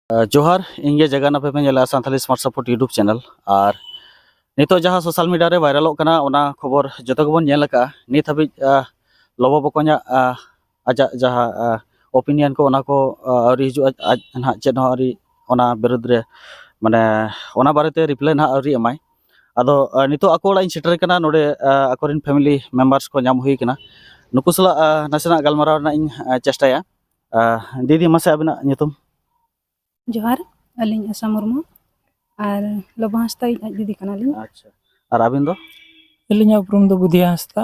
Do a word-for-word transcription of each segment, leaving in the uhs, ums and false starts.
ᱡᱚᱦᱟᱨ, ᱤᱧ ᱜᱮ ᱡᱟᱜᱟᱱ, ᱟᱯᱮ ᱯᱮ ᱧᱮᱞᱟ Santali smart support YouTube channel. ᱟᱨ ᱱᱤᱛᱚᱜ ᱡᱟᱦᱟᱸ ᱥᱳᱥᱟᱞ ᱢᱤᱰᱤᱭᱟ ᱨᱮ ᱵᱷᱟᱭᱨᱟᱞᱚᱜ ᱠᱟᱱᱟ, ᱚᱱᱟ ᱠᱷᱚᱵᱚᱨ ᱡᱚᱛᱚ ᱜᱮᱵᱚᱱ ᱧᱮᱞ ᱟᱠᱟᱫᱼᱟ᱾ ᱱᱤᱛ ᱦᱟᱹᱵᱤᱡ ᱟᱦ, ᱞᱚᱵᱚ ᱵᱚᱠᱚᱧᱟᱜ ᱟᱦ, ᱟᱡᱟᱜ ᱡᱟᱦᱟᱸ ᱟᱦ, ᱚᱯᱤᱱᱤᱭᱚᱱ ᱠᱚ, ᱚᱱᱟ ᱠᱚ ᱟᱦ, ᱟᱹᱣᱨᱤ ᱦᱤᱡᱩᱜᱼᱟ᱾ ᱟᱡ ᱱᱟᱦᱟᱜ ᱪᱮᱫ ᱦᱚᱸ ᱟᱹᱣᱨᱤ, ᱚᱱᱟ ᱵᱤᱨᱩᱫᱽ ᱨᱮ, ᱢᱟᱱᱮ, ᱚᱱᱟ ᱵᱟᱨᱮᱛᱮ ᱨᱤᱯᱞᱟᱭ ᱱᱟᱦᱟᱜ ᱟᱹᱣᱨᱤ ᱮᱢᱟᱭ᱾ ᱟᱫᱚ ᱟᱦ, ᱱᱤᱛᱚᱜ ᱟᱠᱚ ᱚᱲᱟᱜ ᱤᱧ ᱥᱮᱴᱮᱨ ᱠᱟᱱᱟ᱾ ᱱᱚᱰᱮ ᱟᱦ, ᱟᱠᱚᱨᱮᱱ ᱯᱷᱮᱢᱤᱞᱤ ᱢᱮᱢᱵᱟᱨᱥ ᱠᱚ ᱧᱟᱢ ᱦᱩᱭ ᱠᱟᱱᱟ᱾ ᱱᱩᱠᱩ ᱥᱟᱞᱟᱜ ᱟᱦ, ᱱᱟᱥᱮᱱᱟᱜ ᱜᱟᱞᱢᱟᱨᱟᱣ ᱨᱮᱱᱟᱜ ᱤᱧ ᱟᱦ, ᱪᱮᱥᱴᱟᱭᱟ᱾ ᱟᱦ, ᱫᱤᱫᱤ, ᱢᱟᱥᱮ ᱟᱵᱤᱱᱟᱜ ᱧᱩᱛᱩᱢ? ᱡᱚᱦᱟᱨ, ᱟᱹᱞᱤᱧ ᱟᱥᱟ ᱢᱩᱨᱢᱩ, ᱟᱨ ᱞᱚᱵᱚ ᱦᱟᱸᱥᱫᱟ ᱤᱡ ᱟᱡ ᱫᱤᱫᱤ ᱠᱟᱱᱟᱞᱤᱧ᱾ ᱟᱪᱪᱷᱟ, ᱟᱨ ᱟᱹᱵᱤᱱ ᱫᱚ? ᱟᱹᱞᱤᱧᱟᱜ ᱩᱯᱨᱩᱢ ᱫᱚ ᱵᱩᱫᱷᱤᱭᱟ ᱦᱟᱸᱥᱫᱟ,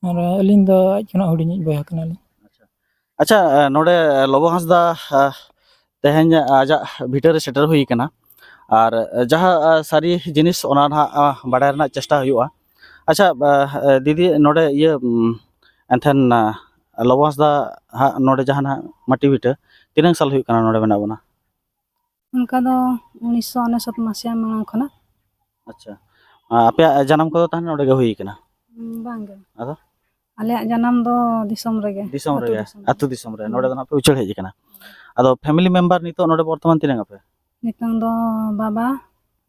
ᱟᱨ ᱟᱹᱞᱤᱧ ᱫᱚ ᱟᱡ ᱠᱷᱚᱱᱟᱜ ᱦᱩᱰᱤᱧᱤᱡ ᱵᱚᱭᱦᱟ ᱠᱟᱱᱟᱞᱤᱧ᱾ ᱟᱪᱪᱷᱟ, ᱟᱪᱪᱷᱟ, ᱱᱚᱰᱮ ᱞᱚᱵᱚ ᱦᱟᱸᱥᱫᱟ ᱟᱦ, ᱛᱮᱦᱮᱧ ᱟᱡᱟᱜ ᱵᱷᱤᱴᱟᱹ ᱨᱮ ᱥᱮᱴᱮᱨ ᱦᱩᱭ ᱠᱟᱱᱟ, ᱟᱨ ᱡᱟᱦᱟᱸ ᱟᱦ, ᱥᱟᱹᱨᱤ ᱡᱤᱱᱤᱥ, ᱚᱱᱟ ᱱᱟᱦᱟᱜ ᱟᱦ, ᱵᱟᱲᱟᱭ ᱨᱮᱱᱟᱜ ᱪᱮᱥᱴᱟ ᱦᱩᱭᱩᱜᱼᱟ᱾ ᱟᱪᱪᱷᱟ, ᱟᱦ, ᱫᱤᱫᱤ, ᱱᱚᱰᱮ ᱤᱭᱟᱹ ᱩᱢ, ᱮᱱᱛᱷᱮᱱ ᱟᱦ, ᱞᱚᱵᱚ ᱦᱟᱸᱥᱫᱟ ᱦᱟᱜ ᱱᱚᱰᱮ ᱡᱟᱦᱟᱸ ᱱᱟᱦᱟᱜ ᱢᱟᱹᱴᱤ ᱵᱷᱤᱴᱟᱹ, ᱛᱤᱱᱟᱹᱝ ᱥᱟᱞ ᱦᱩᱭᱩᱜ ᱠᱟᱱᱟ ᱱᱚᱰᱮ ᱢᱮᱱᱟᱜ ᱵᱚᱱᱟ? ᱚᱱᱠᱟ ᱫᱚ ᱩᱱᱤᱥᱥᱚ ᱩᱱᱩᱥᱚᱛ ᱢᱟᱥᱤᱭᱟ ᱢᱟᱲᱟᱝ ᱠᱷᱚᱱᱟᱜ᱾ ᱟᱪᱪᱷᱟ, ᱟᱯᱮᱭᱟᱜ ᱡᱟᱱᱟᱢ ᱠᱚᱫᱚ ᱛᱟᱦᱚᱞᱮ ᱱᱚᱰᱮ ᱜᱮ ᱦᱩᱭ ᱠᱟᱱᱟ? ᱵᱟᱝᱜᱮ᱾ ᱟᱫᱚ? ᱟᱞᱮᱭᱟᱜ ᱡᱟᱱᱟᱢ ᱫᱚ ᱫᱤᱥᱚᱢ ᱨᱮᱜᱮ, ᱫᱤᱥᱚᱢ ᱟᱹᱛᱩ ᱨᱮᱜᱮ, ᱫᱤᱥᱚᱢ ᱨᱮ᱾ ᱟᱹᱛᱩ ᱫᱤᱥᱚᱢ ᱨᱮ᱾ ᱦᱩᱸ᱾ ᱱᱚᱰᱮ ᱫᱚ ᱱᱟᱜ ᱯᱮ ᱩᱪᱟᱹᱲ ᱦᱮᱡ ᱟᱠᱟᱱᱟ᱾ ᱟᱫᱚ ᱯᱷᱮᱢᱤᱞᱤ ᱢᱮᱢᱵᱟᱨ ᱱᱤᱛᱚᱜ ᱱᱚᱰᱮ ᱵᱚᱨᱛᱚᱢᱟᱱ ᱛᱤᱱᱟᱹᱝ ᱟᱯᱮ? ᱱᱤᱛᱚᱝ ᱫᱚ ᱵᱟᱵᱟ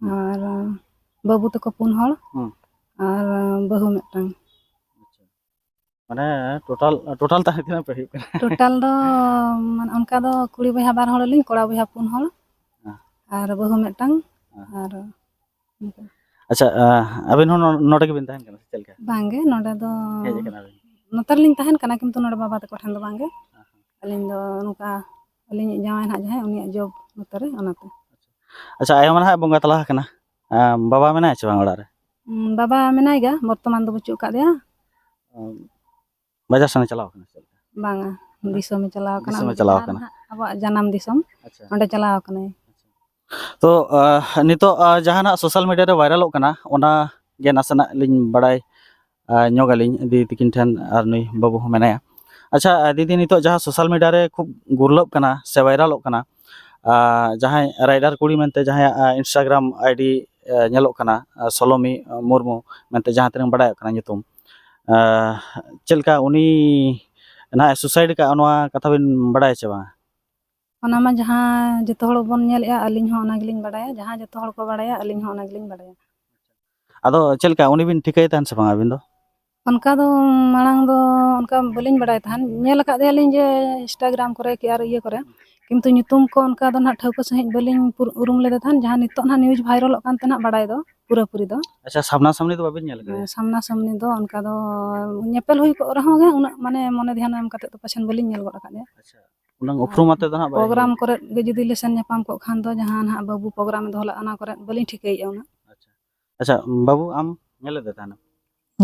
ᱦᱩᱸ᱾ ᱟᱨ ᱵᱟᱹᱵᱩ ᱛᱟᱠᱚ ᱯᱩᱱ ᱦᱚᱲ ᱦᱩᱸ᱾ ᱟᱨ ᱵᱟᱹᱦᱩ ᱢᱤᱫᱴᱟᱝ᱾ ᱟᱪᱪᱷᱟ᱾ ᱢᱟᱱᱮ ᱴᱳᱴᱟᱞ, ᱴᱳᱴᱟᱞ ᱛᱟᱦᱮᱸ ᱛᱤᱱᱟᱹᱜ ᱯᱮ ᱦᱩᱭᱩᱜ ᱠᱟᱱᱟ? ᱴᱳᱴᱟᱞ ᱫᱚ ᱢᱟᱱᱮ ᱚᱱᱠᱟ ᱫᱚ ᱠᱩᱲᱤ ᱵᱚᱭᱦᱟ ᱵᱟᱨ ᱦᱚᱲ ᱟᱹᱞᱤᱧ, ᱠᱚᱲᱟ ᱵᱚᱭᱦᱟ ᱯᱩᱱ ᱦᱚᱲ ᱦᱮᱸ᱾ ᱟᱨ ᱵᱟᱹᱦᱩ ᱢᱤᱫᱴᱟᱝ ᱦᱮᱸ᱾ ᱟᱨ ᱚᱱᱠᱟ᱾ ᱟᱪᱪᱷᱟ, ᱟᱦ, ᱟᱹᱵᱤᱱ ᱦᱚᱸ ᱱᱚ-, ᱱᱚᱰᱮ ᱜᱮᱵᱤᱱ ᱛᱟᱦᱮᱱ ᱠᱟᱱᱟ ᱥᱮ ᱪᱮᱫ ᱞᱮᱠᱟ? ᱵᱟᱝᱜᱮ, ᱱᱚᱰᱮ ᱫᱚ ᱦᱮᱡ ᱟᱠᱟᱱᱟ ᱵᱤᱱ? ᱱᱚᱛᱮ ᱨᱮᱞᱤᱧ ᱛᱟᱦᱮᱱ ᱠᱟᱱᱟ, ᱠᱤᱱᱛᱩ ᱱᱚᱰᱮ ᱵᱟᱵᱟ ᱛᱟᱠᱚ ᱴᱷᱮᱱ ᱫᱚ ᱵᱟᱝᱜᱮ᱾ ᱟᱹᱞᱤᱧ ᱫᱚ ᱱᱚᱝᱠᱟ ᱟᱹᱞᱤᱧᱤᱡ ᱡᱟᱶᱟᱭ ᱱᱟᱦᱟᱜ ᱡᱟᱦᱟᱸᱭ, ᱩᱱᱤᱭᱟᱜ ᱡᱚᱵ ᱱᱚᱛᱮ ᱨᱮ, ᱚᱱᱟᱛᱮ᱾ ᱟᱪᱪᱷᱟ, ᱟᱭᱳ ᱢᱟ ᱱᱟᱦᱟᱜ ᱵᱚᱸᱜᱟ ᱛᱟᱞᱟ ᱟᱠᱟᱱᱟ᱾ ᱟᱢ, ᱵᱟᱵᱟ ᱢᱮᱱᱟᱭᱟ ᱪᱮ ᱵᱟᱝ ᱚᱲᱟᱜ ᱨᱮ? ᱩᱸ, ᱵᱟᱵᱟ ᱢᱮᱱᱟᱭ ᱜᱮᱭᱟ, ᱵᱚᱨᱛᱚᱢᱟᱱ ᱫᱚ ᱵᱟᱹᱪᱩᱜ ᱟᱠᱟᱫ ᱫᱮᱭᱟ᱾ ᱩᱸ, ᱵᱟᱡᱟᱨ ᱥᱮᱱᱮ ᱪᱟᱞᱟᱣ ᱟᱠᱟᱱᱟ ᱪᱮᱫ ᱞᱮᱠᱟ? ᱵᱟᱝᱟ, ᱦᱮᱸ? ᱫᱤᱥᱚᱢᱮ ᱪᱟᱞᱟᱣ ᱟᱠᱟᱱᱟ᱾ ᱫᱤᱥᱚᱢᱮ ᱩᱱᱤ ᱫᱚ ᱪᱟᱞᱟᱣ ᱡᱟᱦᱟᱸ ᱟᱠᱟᱱᱟ᱾ ᱱᱟᱦᱟᱜ ᱟᱵᱚᱣᱟᱜ ᱡᱟᱱᱟᱢ ᱫᱤᱥᱚᱢ, ᱟᱪᱪᱷᱟ᱾ ᱚᱸᱰᱮ ᱪᱟᱞᱟᱣ ᱟᱠᱟᱱᱟᱭ᱾ ᱛᱚ, ᱟᱦ, ᱱᱤᱛᱚᱜ, ᱟᱦ, ᱡᱟᱦᱟᱱᱟᱜ ᱥᱳᱥᱟᱞ ᱢᱤᱰᱤᱭᱟ ᱨᱮ ᱵᱷᱟᱭᱨᱟᱞᱚᱜ ᱠᱟᱱᱟ, ᱚᱱᱟ ᱜᱮ ᱱᱟᱥᱮᱱᱟᱜ ᱞᱤᱧ ᱵᱟᱲᱟᱭ, ᱟᱦ, ᱧᱚᱜ ᱟᱹᱞᱤᱧ ᱫᱤᱫᱤ ᱛᱟᱹᱠᱤᱱ ᱴᱷᱮᱱ, ᱟᱨ ᱱᱩᱭ ᱵᱟᱹᱵᱩ ᱦᱚᱸ ᱢᱮᱱᱟᱭᱟ᱾ ᱟᱪᱪᱷᱟ, ᱟᱦ, ᱫᱤᱫᱤ, ᱱᱤᱛᱚᱜ ᱡᱟᱦᱟᱸ ᱥᱳᱥᱟᱞ ᱢᱤᱰᱤᱭᱟ ᱨᱮ ᱠᱷᱩᱵ ᱜᱩᱨᱞᱟᱹᱜ ᱠᱟᱱᱟ ᱥᱮ ᱵᱷᱟᱭᱨᱟᱞᱚᱜ ᱠᱟᱱᱟ, ᱟᱦ, ᱡᱟᱦᱟᱸᱭ ᱨᱟᱭᱰᱟᱨ ᱠᱩᱲᱤ ᱢᱮᱱᱛᱮ ᱡᱟᱦᱟᱸᱭᱟᱜ, ᱟᱦ, ᱤᱱᱥᱴᱟᱜᱨᱟᱢ ᱟᱭᱰᱤ, ᱟᱦ, ᱧᱮᱞᱚᱜ ᱠᱟᱱᱟ, ᱟᱦ, ᱥᱚᱞᱚᱢᱤ, ᱟᱦ, ᱢᱩᱨᱢᱩ ᱢᱮᱱᱛᱮ ᱡᱟᱦᱟᱸ ᱛᱤᱱᱟᱹᱜ ᱵᱟᱲᱟᱭᱚᱜ ᱠᱟᱱᱟ ᱧᱩᱛᱩᱢ, ᱟᱦ, ᱪᱮᱫ ᱞᱮᱠᱟ ᱩᱱᱤ ᱱᱟᱦᱟᱜ ᱮ ᱥᱩᱥᱟᱭᱤᱰ ᱟᱠᱟᱫᱼᱟ, ᱱᱚᱣᱟ ᱠᱟᱛᱷᱟ ᱵᱤᱱ ᱵᱟᱲᱟᱭᱟ ᱪᱮ ᱵᱟᱝᱟ? ᱚᱱᱟ ᱢᱟ ᱡᱟᱦᱟᱸ ᱡᱚᱛᱚ ᱦᱚᱲ ᱵᱚᱱ ᱧᱮᱞᱮᱜᱼᱟ, ᱟᱹᱞᱤᱧ ᱦᱚᱸ ᱚᱱᱟ ᱜᱮᱞᱤᱧ ᱵᱟᱰᱟᱭᱟ᱾ ᱡᱟᱦᱟᱸ ᱡᱚᱛᱚ ᱦᱚᱲ ᱠᱚ ᱵᱟᱲᱟᱭᱟ, ᱟᱹᱞᱤᱧ ᱦᱚᱸ ᱚᱱᱟ ᱜᱮᱞᱤᱧ ᱵᱟᱰᱟᱭᱟ᱾ ᱟᱫᱚ ᱪᱮᱫ ᱞᱮᱠᱟ, ᱩᱱᱤ ᱵᱤᱱ ᱴᱷᱤᱠᱟᱹᱭ ᱛᱟᱦᱮᱱ ᱥᱮ ᱵᱟᱝ ᱟᱹᱵᱤᱱ ᱫᱚ? ᱚᱱᱠᱟ ᱫᱚ ᱢᱟᱲᱟᱝ ᱫᱚ ᱚᱱᱠᱟ ᱵᱟᱹᱞᱤᱧ ᱵᱟᱲᱟᱭ ᱛᱟᱦᱮᱱ, ᱧᱮᱞ ᱟᱠᱟᱫ ᱫᱮᱭᱟᱞᱤᱧ ᱡᱮ Instagram ᱠᱚᱨᱮ ᱠᱤ ᱟᱨ ᱤᱭᱟᱹ ᱠᱚᱨᱮ, ᱠᱤᱱᱛᱩ ᱧᱩᱛᱩᱢ ᱠᱚ ᱚᱱᱠᱟ ᱫᱚ ᱱᱟᱦᱟᱜ ᱴᱷᱟᱹᱣᱠᱟᱹ ᱥᱟᱺᱦᱤᱡ ᱵᱟᱹᱞᱤᱧ ᱯᱩᱨ-, ᱩᱨᱩᱢ ᱞᱮᱫᱮ ᱛᱟᱦᱮᱱ᱾ ᱡᱟᱦᱟᱸ ᱱᱤᱛᱚᱜ ᱱᱟᱦᱟᱜ news ᱵᱷᱟᱭᱨᱟᱞᱚᱜ ᱠᱟᱱ ᱛᱟᱦᱮᱱᱟ ᱵᱟᱲᱟᱭ ᱫᱚ, ᱯᱩᱨᱟᱹᱯᱩᱨᱤ ᱫᱚ᱾ ᱟᱪᱪᱷᱟ, ᱥᱟᱢᱱᱟ ᱥᱟᱢᱱᱤ ᱫᱚ ᱵᱟᱵᱤᱱ ᱧᱮᱞ ᱠᱟᱫᱮᱭᱟ? ᱥᱟᱢᱱᱟ ᱥᱟᱢᱱᱤ ᱫᱚ ᱚᱱᱠᱟ ᱫᱚ ᱧᱮᱯᱮᱞ ᱦᱩᱭ ᱠᱚᱜ ᱨᱮᱦᱚᱸ ᱜᱮ ᱩᱱᱟᱹᱜ ᱢᱟᱱᱮ ᱢᱚᱱᱮ ᱫᱷᱮᱭᱟᱱ ᱮᱢ ᱠᱟᱛᱮ ᱫᱚ ᱯᱟᱪᱷᱮᱱ ᱵᱟᱹᱞᱤᱧ ᱧᱮᱞ ᱜᱚᱫ ᱟᱠᱟᱫ ᱜᱮᱭᱟ᱾ ᱟᱪᱪᱷᱟ, ᱩᱱᱟᱹᱝ ᱩᱯᱨᱩᱢ ᱟᱛᱮ ᱫᱚ ᱱᱟᱦᱟᱜ ᱵᱟᱭ ᱯᱨᱳᱜᱨᱟᱢ ᱠᱚᱨᱮ ᱜᱮ ᱡᱩᱫᱤ ᱞᱮ ᱥᱮᱱ ᱧᱟᱯᱟᱢ ᱠᱚᱜ ᱠᱷᱟᱱ ᱫᱚ, ᱡᱟᱦᱟᱸ ᱱᱟᱦᱟᱜ ᱵᱟᱹᱵᱩ ᱯᱨᱳᱜᱨᱟᱢ ᱮ ᱫᱚᱦᱚ ᱞᱮᱫ, ᱚᱱᱟ ᱠᱚᱨᱮ ᱵᱟᱹᱞᱤᱧ ᱴᱷᱤᱠᱟᱹᱭᱮᱫᱼᱟ ᱩᱱᱟᱹᱜ᱾ ᱟᱪᱪᱷᱟ᱾ ᱟᱪᱪᱷᱟ, ᱵᱟᱹᱵᱩ, ᱟᱢ ᱧᱮᱞ ᱞᱮᱫᱮ ᱛᱟᱦᱮᱱᱟᱢ?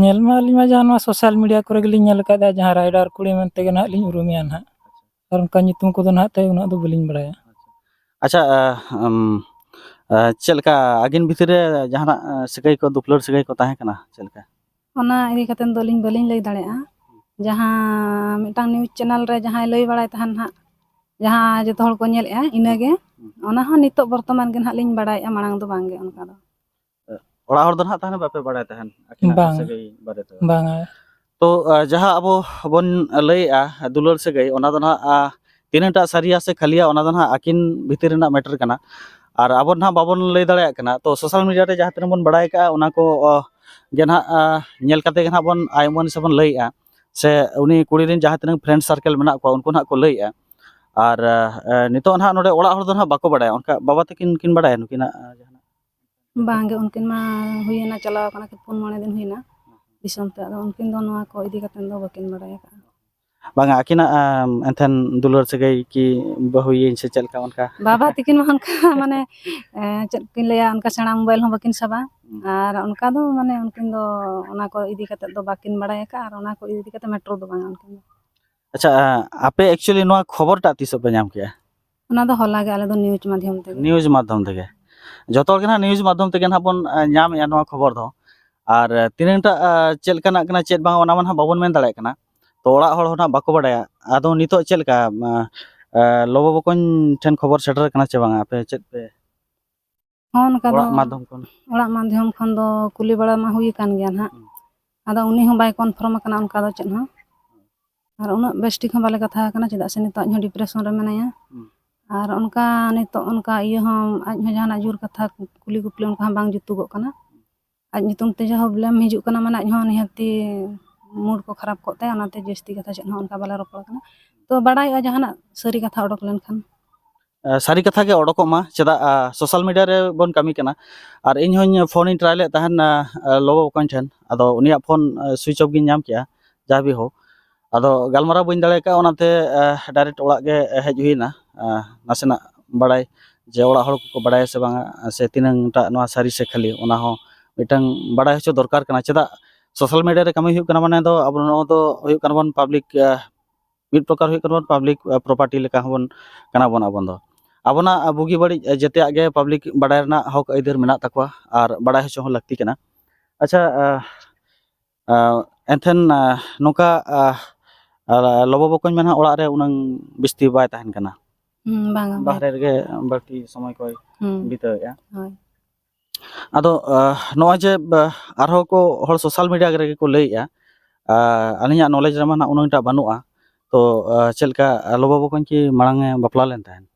ᱧᱮᱞ ᱢᱟ ᱟᱹᱞᱤᱧ ᱢᱟ ᱡᱟᱦᱟᱸ ᱱᱚᱣᱟ social media ᱠᱚᱨᱮ ᱜᱮᱞᱤᱧ ᱧᱮᱞ ᱟᱠᱟᱫᱟ, ᱡᱟᱦᱟᱸ ᱨᱟᱭᱰᱟᱨ ᱠᱩᱲᱤ ᱢᱮᱱᱛᱮ ᱜᱮ ᱱᱟᱦᱟᱜ ᱞᱤᱧ ᱩᱨᱩᱢᱮᱭᱟ ᱱᱟᱦᱟᱜ᱾ ᱟᱨ ᱚᱱᱠᱟ ᱧᱩᱛᱩᱢ ᱠᱚᱫᱚ ᱱᱟᱦᱟᱜ ᱛᱟᱭ ᱩᱱᱟᱹᱜ ᱫᱚ ᱵᱟᱹᱞᱤᱧ ᱵᱟᱲᱟᱭᱟ᱾ ᱟᱪᱪᱷᱟ, ᱟᱸ, ᱟᱸ, ᱪᱮᱫ ᱞᱮᱠᱟ ᱟᱹᱠᱤᱱ ᱵᱷᱤᱛᱤᱨ ᱨᱮ ᱡᱟᱦᱟᱱᱟᱜ, ᱟᱸ, ᱥᱟᱹᱜᱟᱹᱭ ᱠᱚ, ᱫᱩᱯᱞᱟᱹᱲ ᱥᱟᱹᱜᱟᱹᱭ ᱠᱚ ᱛᱟᱦᱮᱸ ᱠᱟᱱᱟ ᱪᱮᱫ ᱞᱮᱠᱟ? ᱚᱱᱟ ᱤᱫᱤ ᱠᱟᱛᱮ ᱫᱚ ᱟᱹᱞᱤᱧ ᱵᱟᱹᱞᱤᱧ ᱞᱟᱹᱭ ᱫᱟᱲᱮᱭᱟᱜᱼᱟ᱾ ᱡᱟᱦᱟᱸ ᱢᱤᱫᱴᱟᱝ news channel ᱨᱮ ᱡᱟᱦᱟᱸᱭ ᱞᱟᱹᱭ ᱵᱟᱲᱟᱭ ᱛᱟᱦᱮᱱ ᱦᱟᱸᱜ, ᱡᱟᱦᱟᱸ ᱡᱚᱛᱚ ᱦᱚᱲ ᱠᱚ ᱧᱮᱞᱮᱜᱼᱟ, ᱤᱱᱟᱹᱜᱮ᱾ ᱦᱩᱸ᱾ ᱚᱱᱟ ᱦᱚᱸ ᱱᱤᱛᱚᱜ ᱵᱚᱨᱛᱚᱢᱟᱱ ᱜᱮ ᱱᱟᱦᱟᱜ ᱞᱤᱧ ᱵᱟᱲᱟᱭᱮᱜᱼᱟ, ᱢᱟᱲᱟᱝ ᱫᱚ ᱵᱟᱝ ᱜᱮ ᱚᱱᱠᱟ ᱫᱚ᱾ ᱚᱲᱟᱜ ᱦᱚᱲ ᱫᱚ ᱱᱟᱦᱟᱜ ᱛᱟᱦᱚᱞᱮ ᱵᱟᱯᱮ ᱵᱟᱲᱟᱭ ᱛᱟᱦᱮᱱ ᱟᱹᱠᱤᱱᱟᱜ ᱵᱟᱝ᱾ ᱥᱟᱹᱜᱟᱹᱭ ᱵᱟᱨᱮ ᱛᱮᱫᱚ? ᱵᱟᱝᱟ᱾ ᱛᱚ, ᱟᱸ, ᱡᱟᱦᱟᱸ ᱟᱵᱚ ᱵᱚᱱ ᱞᱟᱹᱭᱮᱜᱼᱟ ᱫᱩᱞᱟᱹᱲ ᱥᱟᱹᱜᱟᱹᱭ, ᱚᱱᱟ ᱫᱚ ᱱᱟᱦᱟᱜ, ᱟᱸ, ᱛᱤᱱᱟᱹᱜᱴᱟ ᱥᱟᱹᱨᱤᱭᱟ ᱥᱮ ᱠᱷᱟᱹᱞᱤᱭᱟ, ᱚᱱᱟ ᱫᱚ ᱱᱟᱦᱟᱜ ᱟᱹᱠᱤᱱ ᱵᱷᱤᱛᱤᱨ ᱨᱮᱱᱟᱜ matter ᱠᱟᱱᱟ᱾ ᱟᱨ ᱟᱵᱚ ᱱᱟᱦᱟᱜ ᱵᱟᱵᱚᱱ ᱞᱟᱹᱭ ᱫᱟᱲᱮᱭᱟᱜ ᱠᱟᱱᱟ᱾ ᱛᱚ, social media ᱨᱮ ᱡᱟᱦᱟᱸ ᱛᱤᱱᱟᱹᱜ ᱵᱚᱱ ᱵᱟᱲᱟᱭ ᱠᱟᱜᱼᱟ, ᱚᱱᱟ ᱠᱚ, ᱚ, ᱜᱮ ᱱᱟᱦᱟᱜ, ᱟᱸ, ᱧᱮᱞ ᱠᱟᱛᱮ ᱜᱮ ᱱᱟᱦᱟᱜ ᱵᱚᱱ ᱟᱭ ᱩᱢᱟᱹᱱ ᱥᱮ ᱵᱚᱱ ᱞᱟᱹᱭᱮᱜᱼᱟ᱾ ᱥᱮ ᱩᱱᱤ ᱠᱩᱲᱤ ᱨᱮᱱ ᱡᱟᱦᱟᱸ ᱛᱤᱱᱟᱹᱜ friend circle ᱢᱮᱱᱟᱜ ᱠᱚᱣᱟ, ᱩᱱᱠᱩ ᱱᱟᱦᱟᱜ ᱠᱚ ᱞᱟᱹᱭᱮᱜᱼᱟ᱾ ᱟᱨ, ᱟᱸ, ᱱᱤᱛᱚᱜ ᱱᱟᱦᱟᱜ ᱱᱚᱰᱮ ᱚᱲᱟᱜ ᱦᱚᱲ ᱫᱚ ᱱᱟᱦᱟᱜ ᱵᱟᱠᱚ ᱵᱟᱲᱟᱭᱟ᱾ ᱚᱱᱠᱟ ᱵᱟᱵᱟ ᱛᱟᱹᱠᱤᱱ ᱠᱤᱱ ᱵᱟᱲᱟᱭᱟ ᱱᱩᱠᱤᱱᱟᱜ, ᱟᱸ, ᱡᱟᱦᱟᱱᱟᱜ? ᱵᱟᱝᱜᱮ, ᱩᱱᱠᱤᱱ ᱢᱟ ᱦᱩᱭᱮᱱᱟ, ᱪᱟᱞᱟᱣ ᱟᱠᱟᱱᱟ ᱠᱤᱱ ᱯᱩᱱ ᱢᱚᱬᱮ ᱫᱤᱱ ᱦᱩᱭᱮᱱᱟ ᱫᱤᱥᱚᱢ ᱛᱮ᱾ ᱟᱫᱚ ᱩᱱᱠᱤᱱ ᱫᱚ ᱱᱚᱣᱟ ᱠᱚ ᱤᱫᱤ ᱠᱟᱛᱮ ᱫᱚ ᱵᱟᱹᱠᱤᱱ ᱵᱟᱲᱟᱭ ᱟᱠᱟᱫᱼᱟ᱾ ᱵᱟᱝᱟ, ᱟᱹᱠᱤᱱᱟᱜ, ᱟᱢ, ᱮᱱᱛᱮᱱ ᱫᱩᱞᱟᱹᱲ ᱥᱟᱹᱜᱟᱹᱭ ᱠᱤ ᱵᱟᱹᱦᱩᱭᱟᱹᱧ ᱥᱮ ᱪᱮᱫ ᱞᱮᱠᱟ ᱚᱱᱠᱟ? ᱵᱟᱵᱟ ᱛᱟᱹᱠᱤᱱ ᱢᱟ ᱚᱱᱠᱟ ᱢᱟᱱᱮ, ᱮ, ᱪᱮᱫ ᱠᱤᱱ ᱞᱟᱹᱭᱟ, ᱚᱱᱠᱟ ᱥᱮᱬᱟ mobile ᱦᱚᱸ ᱵᱟᱹᱠᱤᱱ ᱥᱟᱵᱟ᱾ ᱦᱩᱸ᱾ ᱟᱨ ᱚᱱᱠᱟ ᱫᱚ ᱢᱟᱱᱮ ᱩᱱᱠᱤᱱ ᱫᱚ ᱚᱱᱟ ᱠᱚ ᱤᱫᱤ ᱠᱟᱛᱮ ᱫᱚ ᱵᱟᱹᱠᱤᱱ ᱵᱟᱲᱟᱭ ᱟᱠᱟᱫᱼᱟ, ᱟᱨ ᱚᱱᱟ ᱠᱚ ᱤᱫᱤ ᱠᱟᱛᱮ matter ᱫᱚ ᱵᱟᱝᱟ ᱩᱱᱠᱤᱱ ᱫᱚ᱾ ᱟᱪᱪᱷᱟ, ᱟᱯᱮ actually ᱱᱚᱣᱟ ᱠᱷᱚᱵᱚᱨ ᱴᱟᱜ ᱛᱤᱥᱚᱜ ᱯᱮ ᱧᱟᱢ ᱠᱮᱜᱼᱟ? ᱚᱱᱟ ᱫᱚ ᱦᱚᱞᱟ ᱜᱮ ᱟᱞᱮ ᱫᱚ news ᱢᱟᱫᱽᱫᱷᱚᱢ ᱛᱮᱜᱮ᱾ News ᱢᱟᱫᱽᱫᱷᱚᱢ ᱛᱮᱜᱮ᱾ ᱡᱚᱛᱚ ᱦᱚᱲ ᱜᱮ ᱱᱟᱦᱟᱜ news ᱢᱟᱫᱽᱫᱷᱚᱢ ᱛᱮᱜᱮ ᱱᱟᱦᱟᱜ ᱵᱚᱱ, ᱮ, ᱧᱟᱢᱮᱜᱼᱟ ᱱᱚᱣᱟ ᱠᱷᱚᱵᱚᱨ ᱫᱚ᱾ ᱟᱨ, ᱮ, ᱛᱤᱱᱟᱹᱜ ᱴᱟᱜ, ᱮ, ᱪᱮᱫ ᱞᱮᱠᱟᱱᱟᱜ ᱠᱟᱱᱟ, ᱪᱮᱫ ᱵᱟᱝ, ᱚᱱᱟ ᱢᱟ ᱱᱟᱦᱟᱜ ᱵᱟᱵᱚᱱ ᱢᱮᱱ ᱫᱟᱲᱮᱭᱟᱜ ᱠᱟᱱᱟ᱾ ᱛᱚ, ᱚᱲᱟᱜ ᱦᱚᱲ ᱦᱚᱸ ᱱᱟᱦᱟᱜ ᱵᱟᱠᱚ ᱵᱟᱲᱟᱭᱟ᱾ ᱟᱫᱚ ᱱᱤᱛᱚᱜ ᱪᱮᱫ ᱞᱮᱠᱟ, ᱮ, ᱮ, ᱞᱚᱵᱚ ᱵᱚᱠᱚᱧ ᱴᱷᱮᱱ ᱠᱷᱚᱵᱚᱨ ᱥᱮᱴᱮᱨ ᱠᱟᱱᱟ ᱪᱮ ᱵᱟᱝᱟ? ᱟᱯᱮ ᱪᱮᱫ ᱯᱮ ᱦᱚᱸ, ᱚᱱᱠᱟ ᱫᱚ ᱚᱲᱟᱜ ᱢᱟᱫᱽᱫᱷᱚᱢ ᱠᱷᱚᱱ? ᱚᱲᱟᱜ ᱢᱟᱫᱽᱫᱷᱚᱢ ᱠᱷᱚᱱ ᱫᱚ ᱠᱩᱞᱤ ᱵᱟᱲᱟ ᱢᱟ ᱦᱩᱭ ᱟᱠᱟᱱ ᱜᱮᱭᱟ ᱱᱟᱦᱟᱜ᱾ ᱦᱩᱸ᱾ ᱟᱫᱚ ᱩᱱᱤ ᱦᱚᱸ ᱵᱟᱭ confirm ᱟᱠᱟᱱᱟ ᱚᱱᱠᱟ ᱫᱚ ᱪᱮᱫ ᱦᱚᱸ᱾ ᱟᱨ ᱩᱱᱟᱹᱜ ᱵᱮᱥ ᱴᱷᱤᱠ ᱦᱚᱸ ᱵᱟᱞᱮ ᱠᱟᱛᱷᱟ ᱟᱠᱟᱱᱟ, ᱪᱮᱫᱟᱜ ᱥᱮ ᱱᱤᱛᱚᱜ ᱟᱡ ᱦᱚᱸ depression ᱨᱮ ᱢᱮᱱᱟᱭᱟ᱾ ᱦᱩᱸ᱾ ᱟᱨ ᱚᱱᱠᱟ ᱱᱤᱛᱚᱜ ᱚᱱᱠᱟ ᱤᱭᱟᱹ ᱦᱚᱸ, ᱟᱡ ᱦᱚᱸ ᱡᱟᱦᱟᱱᱟᱜ ᱡᱳᱨ ᱠᱟᱛᱷᱟ ᱠᱩᱞᱤ ᱠᱩᱯᱞᱤ ᱚᱱᱠᱟ ᱦᱚᱸ ᱵᱟᱝ ᱡᱩᱛᱩᱜᱚᱜ ᱠᱟᱱᱟ᱾ ᱟᱡ ᱧᱩᱛᱩᱢ ᱛᱮ ᱡᱟᱦᱟᱸ ᱵᱚᱞᱮᱢ ᱦᱤᱡᱩᱜ ᱠᱟᱱᱟ, ᱢᱟᱱᱮ ᱟᱡ ᱦᱚᱸ ᱱᱤᱦᱟᱹᱛᱤ ᱢᱩᱰ ᱠᱚ ᱠᱷᱟᱨᱟᱯ ᱠᱚᱜ ᱛᱟᱭᱟ, ᱚᱱᱟᱛᱮ ᱡᱟᱹᱥᱛᱤ ᱠᱟᱛᱷᱟ ᱪᱮᱫ ᱦᱚᱸ ᱚᱱᱠᱟ ᱵᱟᱞᱮ ᱨᱚᱯᱚᱲ ᱠᱟᱱᱟ᱾ ᱛᱚ ᱵᱟᱲᱟᱭᱚᱜᱼᱟ ᱡᱟᱦᱟᱱᱟᱜ ᱥᱟᱹᱨᱤ ᱠᱟᱛᱷᱟ ᱚᱰᱚᱠ ᱞᱮᱱᱠᱷᱟᱱ᱾ ᱥᱟᱹᱨᱤ ᱠᱟᱛᱷᱟ ᱜᱮ ᱚᱰᱚᱠᱚᱜ ᱢᱟ, ᱪᱮᱫᱟᱜ ᱥᱳᱥᱟᱞ ᱢᱤᱰᱤᱭᱟ ᱨᱮ ᱵᱚᱱ ᱠᱟᱹᱢᱤ ᱠᱟᱱᱟ᱾ ᱟᱨ ᱤᱧ ᱦᱚᱸᱧ ᱯᱷᱳᱱ ᱤᱧ ᱴᱨᱟᱭ ᱞᱮᱫ ᱛᱟᱦᱮᱱ ᱞᱚᱵᱚ ᱵᱚᱠᱚᱧ ᱴᱷᱮᱱ, ᱟᱫᱚ ᱩᱱᱤᱭᱟᱜ ᱯᱷᱳᱱ ᱥᱩᱭᱤᱪ ᱚᱯᱷ ᱜᱤᱧ ᱧᱟᱢ ᱠᱮᱜᱼᱟ, ᱡᱟ ᱵᱤ ᱦᱳᱠ᱾ ᱟᱫᱚ ᱜᱟᱞᱢᱟᱨᱟᱣ ᱵᱟᱹᱧ ᱫᱟᱲᱮ ᱠᱟᱜᱼᱟ, ᱚᱱᱟᱛᱮ ᱰᱟᱭᱨᱮᱠᱴ ᱚᱲᱟᱜ ᱜᱮ ᱦᱮᱡ ᱦᱩᱭᱱᱟ᱾ ᱱᱟᱥᱮᱱᱟᱜ ᱵᱟᱲᱟᱭ, ᱡᱮ ᱚᱲᱟᱜ ᱦᱚᱲ ᱠᱚᱠᱚ ᱵᱟᱲᱟᱭᱟ ᱥᱮ ᱵᱟᱝᱟ, ᱥᱮ ᱛᱤᱱᱟᱹᱝ ᱴᱟᱜ ᱱᱚᱣᱟ ᱥᱟᱹᱨᱤ ᱥᱮ ᱠᱷᱟᱹᱞᱤ, ᱚᱱᱟ ᱦᱚᱸ ᱢᱤᱫᱴᱟᱝ ᱵᱟᱲᱟᱭ ᱦᱚᱪᱚ ᱫᱚᱨᱠᱟᱨ ᱠᱟᱱᱟ᱾ ᱪᱮᱫᱟᱜ ᱥᱳᱥᱟᱞ ᱢᱤᱰᱤᱭᱟ ᱨᱮ ᱠᱟᱹᱢᱤ ᱦᱩᱭᱩᱜ ᱠᱟᱱᱟ, ᱢᱟᱱᱮ ᱫᱚ ᱟᱵᱚ ᱱᱚᱣᱟ ᱫᱚ ᱦᱩᱭᱩᱜ ᱠᱟᱱᱟ ᱵᱚᱱ ᱯᱟᱵᱽᱞᱤᱠ, ᱢᱤᱫ ᱯᱨᱚᱠᱟᱨ ᱦᱩᱭᱩᱜ ᱠᱟᱱᱟ ᱵᱚᱱ ᱯᱟᱵᱽᱞᱤᱠ ᱯᱨᱚᱯᱟᱨᱴᱤ ᱞᱮᱠᱟ ᱦᱚᱸᱵᱚᱱ ᱠᱟᱱᱟ ᱵᱚᱱ ᱟᱵᱚ ᱫᱚ᱾ ᱟᱵᱚᱱᱟᱜ ᱵᱩᱜᱤ ᱵᱟᱹᱲᱤᱡ ᱡᱮᱛᱮᱭᱟᱜ ᱜᱮ ᱯᱟᱵᱽᱞᱤᱠ ᱵᱟᱰᱟᱭ ᱨᱮᱱᱟᱜ ᱦᱚᱠ ᱟᱹᱭᱫᱟᱹᱨ ᱢᱮᱱᱟᱜ ᱛᱟᱠᱚᱣᱟ ᱟᱨ ᱵᱟᱲᱟᱭ ᱦᱚᱪᱚ ᱦᱚᱸ ᱞᱟᱹᱠᱛᱤ ᱠᱟᱱᱟ᱾ ᱟᱪᱪᱷᱟ, ᱮᱱᱛᱷᱮᱱ ᱱᱚᱝᱠᱟ ᱞᱚᱵᱚ ᱵᱚᱠᱚᱧ ᱢᱟ ᱱᱟᱦᱟᱜ ᱚᱲᱟᱜ ᱨᱮ ᱩᱱᱟᱹᱝ ᱵᱤᱥᱛᱤ ᱵᱟᱭ ᱛᱟᱦᱮᱱ ᱠᱟᱱᱟ᱾ ᱦᱩᱸ, ᱵᱟᱝᱟ, ᱵᱟᱭ ᱵᱟᱦᱨᱮ ᱨᱮᱜᱮ ᱵᱟᱹᱲᱛᱤ ᱥᱚᱢᱚᱭ ᱠᱚᱭ ᱦᱩᱸ᱾ ᱵᱤᱛᱟᱹᱣᱮᱫᱼᱟ᱾ ᱦᱳᱭ᱾ ᱟᱫᱚ ᱱᱚᱜᱼᱚᱭ ᱡᱮ ᱟᱨᱦᱚᱸ ᱠᱚ ᱦᱚᱲ ᱥᱳᱥᱟᱞ ᱢᱤᱰᱤᱭᱟ ᱨᱮᱜᱮ ᱠᱚ ᱞᱟᱹᱭᱮᱫᱼᱟ, ᱟᱹᱞᱤᱧᱟᱜ ᱱᱚᱞᱮᱡᱽ ᱨᱮᱢᱟ ᱱᱟᱦᱟᱜ ᱩᱱᱟᱹᱝᱴᱟᱜ ᱵᱟᱹᱱᱩᱜᱼᱟ, ᱛᱚ ᱪᱮᱫ ᱞᱮᱠᱟ ᱞᱚᱵᱚ ᱵᱚᱠᱚᱧ ᱠᱤ ᱢᱟᱲᱟᱝ ᱮ ᱵᱟᱯᱞᱟ ᱞᱮᱱ ᱛᱟᱦᱮᱸᱫ?